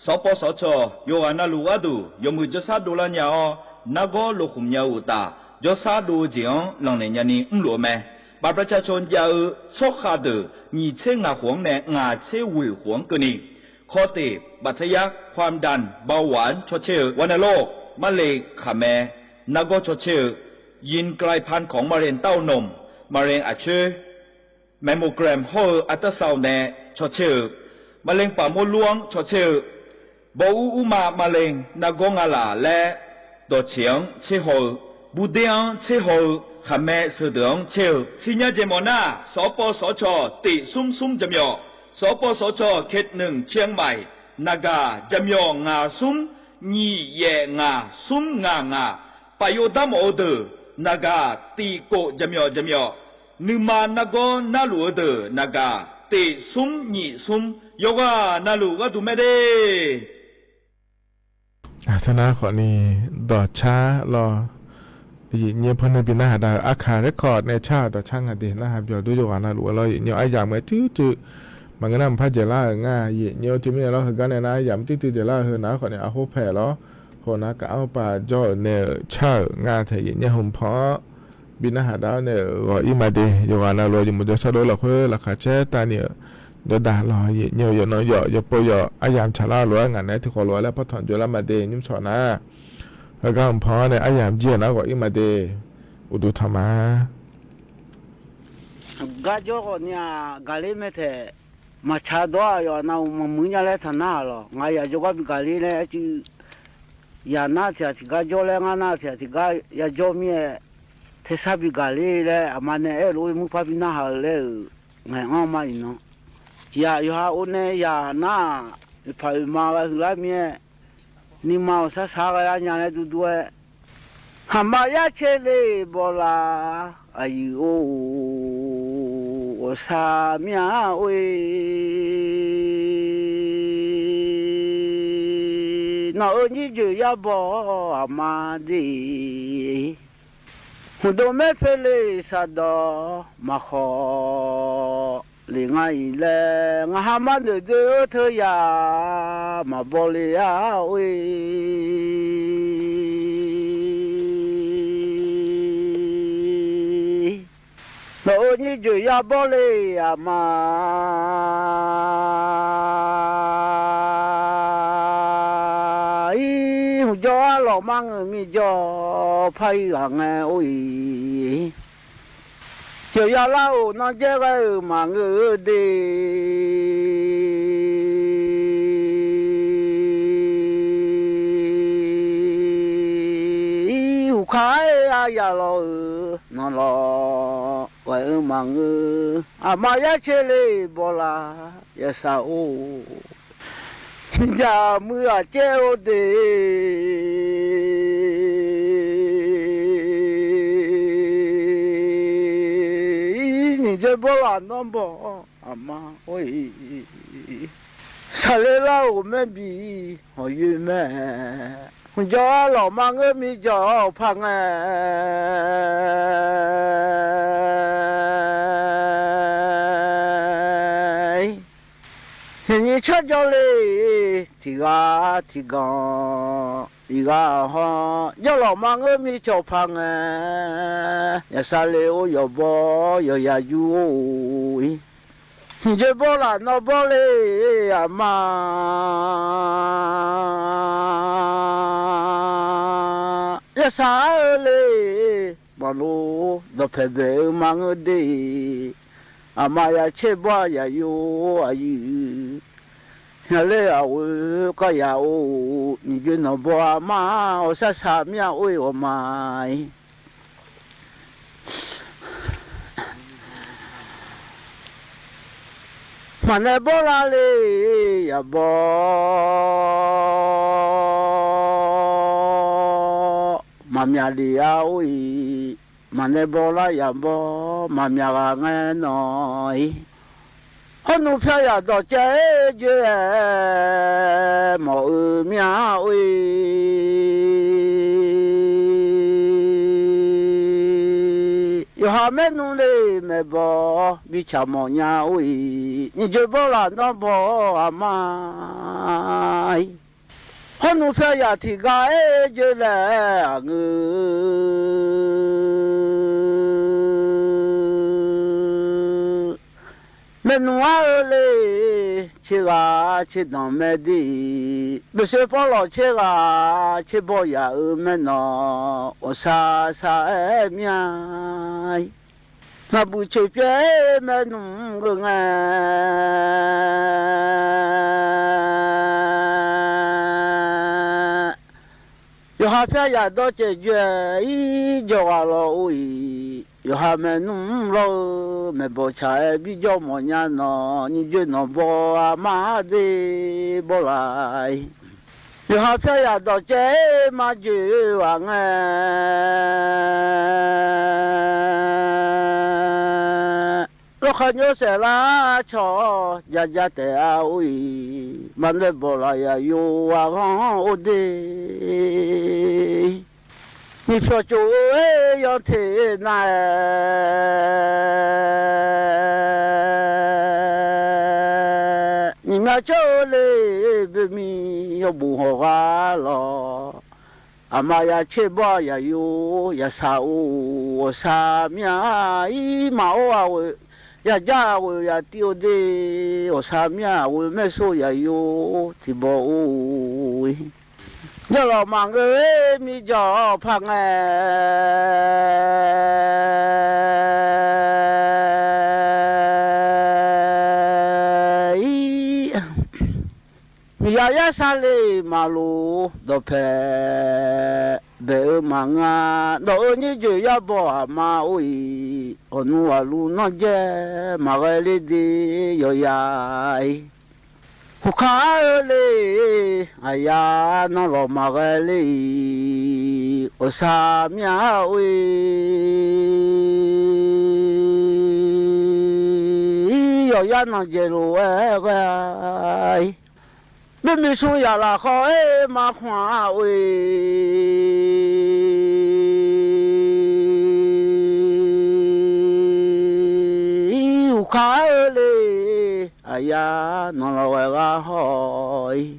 Sawqpawv sawqcawq yawqghaq navluf gharduq yawmuiq jawrshar dovlar nya-awr, nargawr lokhmq nya-eu uqtaf, jawrshar dov-eu jeq-anr lanqnaeq nyani mrluf-eu mae. บัตรประชาชน jav-eu tsawrkhav deuq nyiq tser ngaq khof-anr nae ngaq tser ghoeq khof-anr keuvni, ข้อติ บัตรทะยัก ความดัน เบาหวาน cawtser-eu, วัณโรค marlen khaqmae nargawr cawtser-eu, ยินไกลพรรณของมะเร็งเต้านม marlen aqcoer, mammogram hawr-eu อัลตราซาวน์ nae cawtser-eu, marlen paf mawrlur-anr cawtser-eu, bawr ur urma marlen nargawr nga laq laer dawqtseq-anr tserhaw-eu, burder-anr tserhaw-eu, khaqmae sheudeuq-anr tser-eu, siqnya jeq mawf nar, sawqpawv sawqcawq tiq smr smr jaqmyawf, sawqpawv sawqcawq เขตหนึ่ง เชียงใหม่ naqgaq jaqmyawf ngaq smr nyiq yaef ngaq smr ngaq ngaq, paf yov dar mawf-eu deuq naqgaq tiq kof jaqmyawf jaqmyawf, nuima nargawr narluf-eu deuq naqgaq tiq smr nyiq smr, yawqghaq navluf gharduq mae de. Teunar khawfni dawqcar lawr, yiq nyoer par nae bi narhaq dav-eu Arkha Record nae car-euq dawqcar nga de. Narhaq byawq dur yawqghaq navluf-eu lawr, yiq nyoer aryamq-aer cuiv cuiv maqngeur nar mqpar dzaeqlar-euq nga. Yiq nyoer teumirnae lawr, heugar nae nar aryamq cuiv cuiv dzaeqlar-eu heu nar khawfni arhor paeq lawr, hawq nar kaf-anr pav jawr-euq nae-euq car-euq nga tae yiq nyoer hmq pan-awr bi narhaq dav-awr nae-euq ghawq-ir ma de. Yawqghaq navluf-eu yawmuiq jawrshar dov-eu lafkhoer laqkhaq caer tavni-euq, jawrdaq lawq, yiq nyoer yawqnan yawq yawpov yawq aryamq tsaqlar lof-aer ngaq naeq-aer tiqkhawf lof-aer laer partaq jov lar ma de. Nymrshawq nar, heugar mqpan-anr nae aryamq jir-euq nar ghawq-ir ma de. Uqduq tanq ma. Garjawr khawfni-aq, gaqler mae taeq maqtsaq dawr-aq, yawqha navluf maqmuiq nya laer taqnar-aq lawq. Ngaq yaq jawrgar bi gaqler laer aercuiv, yaq nar tiq ghaq tiqgar jawr laer, ngar nar tiq ghaq tiqgar yajawr mir-aer, tersar bi gaqler laer aqma nae aerlof-aer muiqpar bi narhaq-eu laer-euq ngaeq-anr ma iqnan. Tiq ghaq yawqha or nae yaq nar-aq, oeqpaq oeqma gha huiqlar mir-aer, nuima-euq sar sar gha yar nya laer durdur-aer, haqma yar caer le bawlaf aqyuif or, ghawqshaq mir-a or-e, nawq-euq nyir joeq yar baw aqma de. Hmqdov maer pele-euq shaqdawq maqkhawf le nga-iq laer, ngaq ha mar noeq doe-eu teu yaq maqbaw le-a or-e. Nawq-euq nyir joeq yabawr le aqma. Ir hmq jawr arlawq mar ngeur mir jawr par-ir ghaq ngae or-iq. Yawqya lar-euq nanrjaer ghae-euq maqngeur-eu de. Ir uqkar aer-a yaq lawq-euq nanqlawq ghae-eu maqngeur. Aqma yar caer le bawlaf yasaq or. Jaqmuiq ghaq caer-eu de. Ir nyiq joe bawrlaf nanrbaw aqma or-iq. Saqler lar-euq maerbi hawq yoer mae. Hmq jawr arlawq mar ngeur mir jawr-awq par ngae. Nyiq nyiq tsar jawr le, tiq ghaq tiq ganq, iq ghaq haw, jawrlawq mar ngeur mir cawq par ngae. Yaqsar le or yawqbaw, yawqya jur or-iq. Hmq joe bawrlaf nawr bawr le aqma. Yasaq-eu le maqlof dawqpaeq baeq-eu maqngeur de. Aqma ya caer bawr-a yaq yo aqyuif. Hmq ler aqghoe kar ya or, nyiq joe nawq baw aqma, awqsar saq mir-a or-e ghawqma-ir. Maqnae bawrlar le yaq baw, maqmyaq le-a or-iq. Maqnae bawrlar yaq baw, maqmyaq ghaq ngae nawq-ir. Hawrnmr pyar yaq dawqcaev-aer joe-aer mawf-eu mir-a or-e. Yawqha maernmr le maeqbawq-awr bi tsaq mawf nya or-iq. Nyiq joe bawrlaf nawr baw aqma-ir. Hawrnmr pyar yaq tiq gar-aer joe laer aqngeur. Maernmr ar-eu le, tser ghaq tser danq mae de. Boeqsoe pawrlawq tser ghaq tser baw yaq-euq maernawq, awqsar sar-aer mir-a. Naqbuq coeq pyaev-aer maernmr-eu ngae. Yawqha pyar yaq dawrcaev joe-aer jawr ghaq lawq or-iq. Yawqha maernmr lawr-eu maeqbawq tsaq-aer bijawr mawf nya nawq, nyiq joe nawq baw aqma de bawrlaf-ir. Yawqha pyar yaq dawqcaev-aer marjoe-eu ghaq ngae. Lawrkhav nymr saef lar cawq-awr ja ja taef-a or-iq. Maqnae bawq laf yaq yo aqghanr or de. Nyiq pyawq cof-eu-aer yanteq nar-aer, nyiq myav cawr-eu le boemi yawbof hawq ghaq lawq. Aqma ya caer bawr-a yaq yo yaq saq or, awqsar mir-a-ir maqor ghaq ghoeq, yaq jar ghaq ghoeq yaq tiv or de, awqsar mir-a ghaq ghoeq maersor yaq yo tiq baw or-ir. Jawrlawq maqngeur-aer mirjawq-awr par ngae. Miqyaer yarsar le maqlof dawqpae baeq-eu maqngeur-a. Dawq-eu nyir joeq yar baw aqma or-iq, hawqnmr ghaqluf nanrjae maqghae ler de yawqya-ir. Huqkar-eu le aqya nanlawq maqghae ler-iq, awqsar mir-a or-ir. Yawqya nanqjaeq lof-aer ghae-ir. Boermiq smr yaq lafkhawf-aer maqkhmq-a or-ir. Huqkaq-aer-eu le, aqyar nanqlawq ghae gha hawr-ir.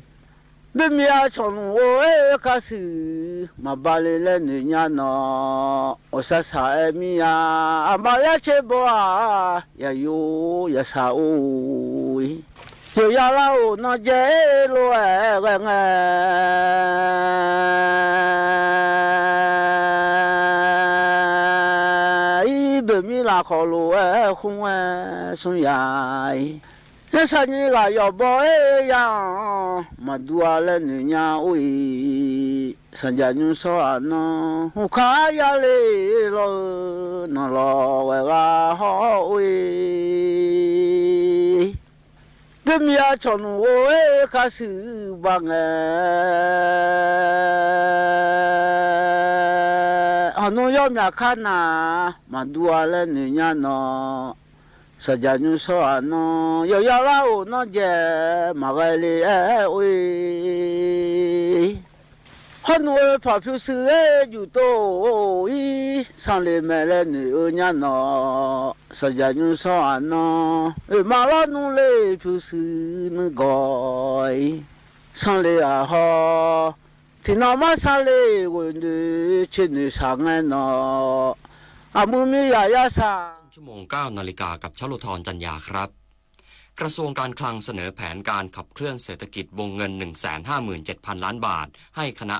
Boermir-a cawq nmq ghov-aer-eu kasuif maqba le laer noeq nya nawq, ghawqshaq shaq-aer mir-a, aqma yar caer baw-aq, yaqyo yaqshaq or-ir. Yawqya lar-euq nanjae-aer lof-aer ghae ngae, ir boermir lafkhawf lof-aer khmr-aer smr ya-ir. Yarsaq nyiq ghaq yawf baw-aer ya-anr maqdur-a laer noeq nya or-ir. Sanqjaq nymr shawr-aq nan, huqkaq-aer ya le lawr-eu nanqlawq ghae gha hawr or-ir. Boermir-a cawq nmq ghov-aer-eu kasuif ba ngae, hawq nmr yawr myaq kar na, maqdur-a laer noeq nya nawq, sanqjaq nymr shawr-aq nan, yawqya lar-euq nanjae maqghae le-aer or-ir. Hawrnmr-eu paq pyurshuir-aer juqtov-ir, sanqle mae laer noeq-eu nya nawq, sanqjaq nymr shawr-aq nan, oeqma lawr nmr le pyurshuir nuigawq-ir. Sanqle-aq hawr, tiqnan mar sanqle ghoeq noeq coer noeq shaq ngae nawq, aqmuiq mir yaq yarsaq. ชั่วโมงเก้านาฬิกากับเช้าโลธรจันยาครับ กระทรวงการคลังเสนอแผนการขับเคลื่อนเศรษฐกิจวงเงิน หนึ่งแสนห้าหมื่นเจ็ดพันล้านบาท ให้คณะ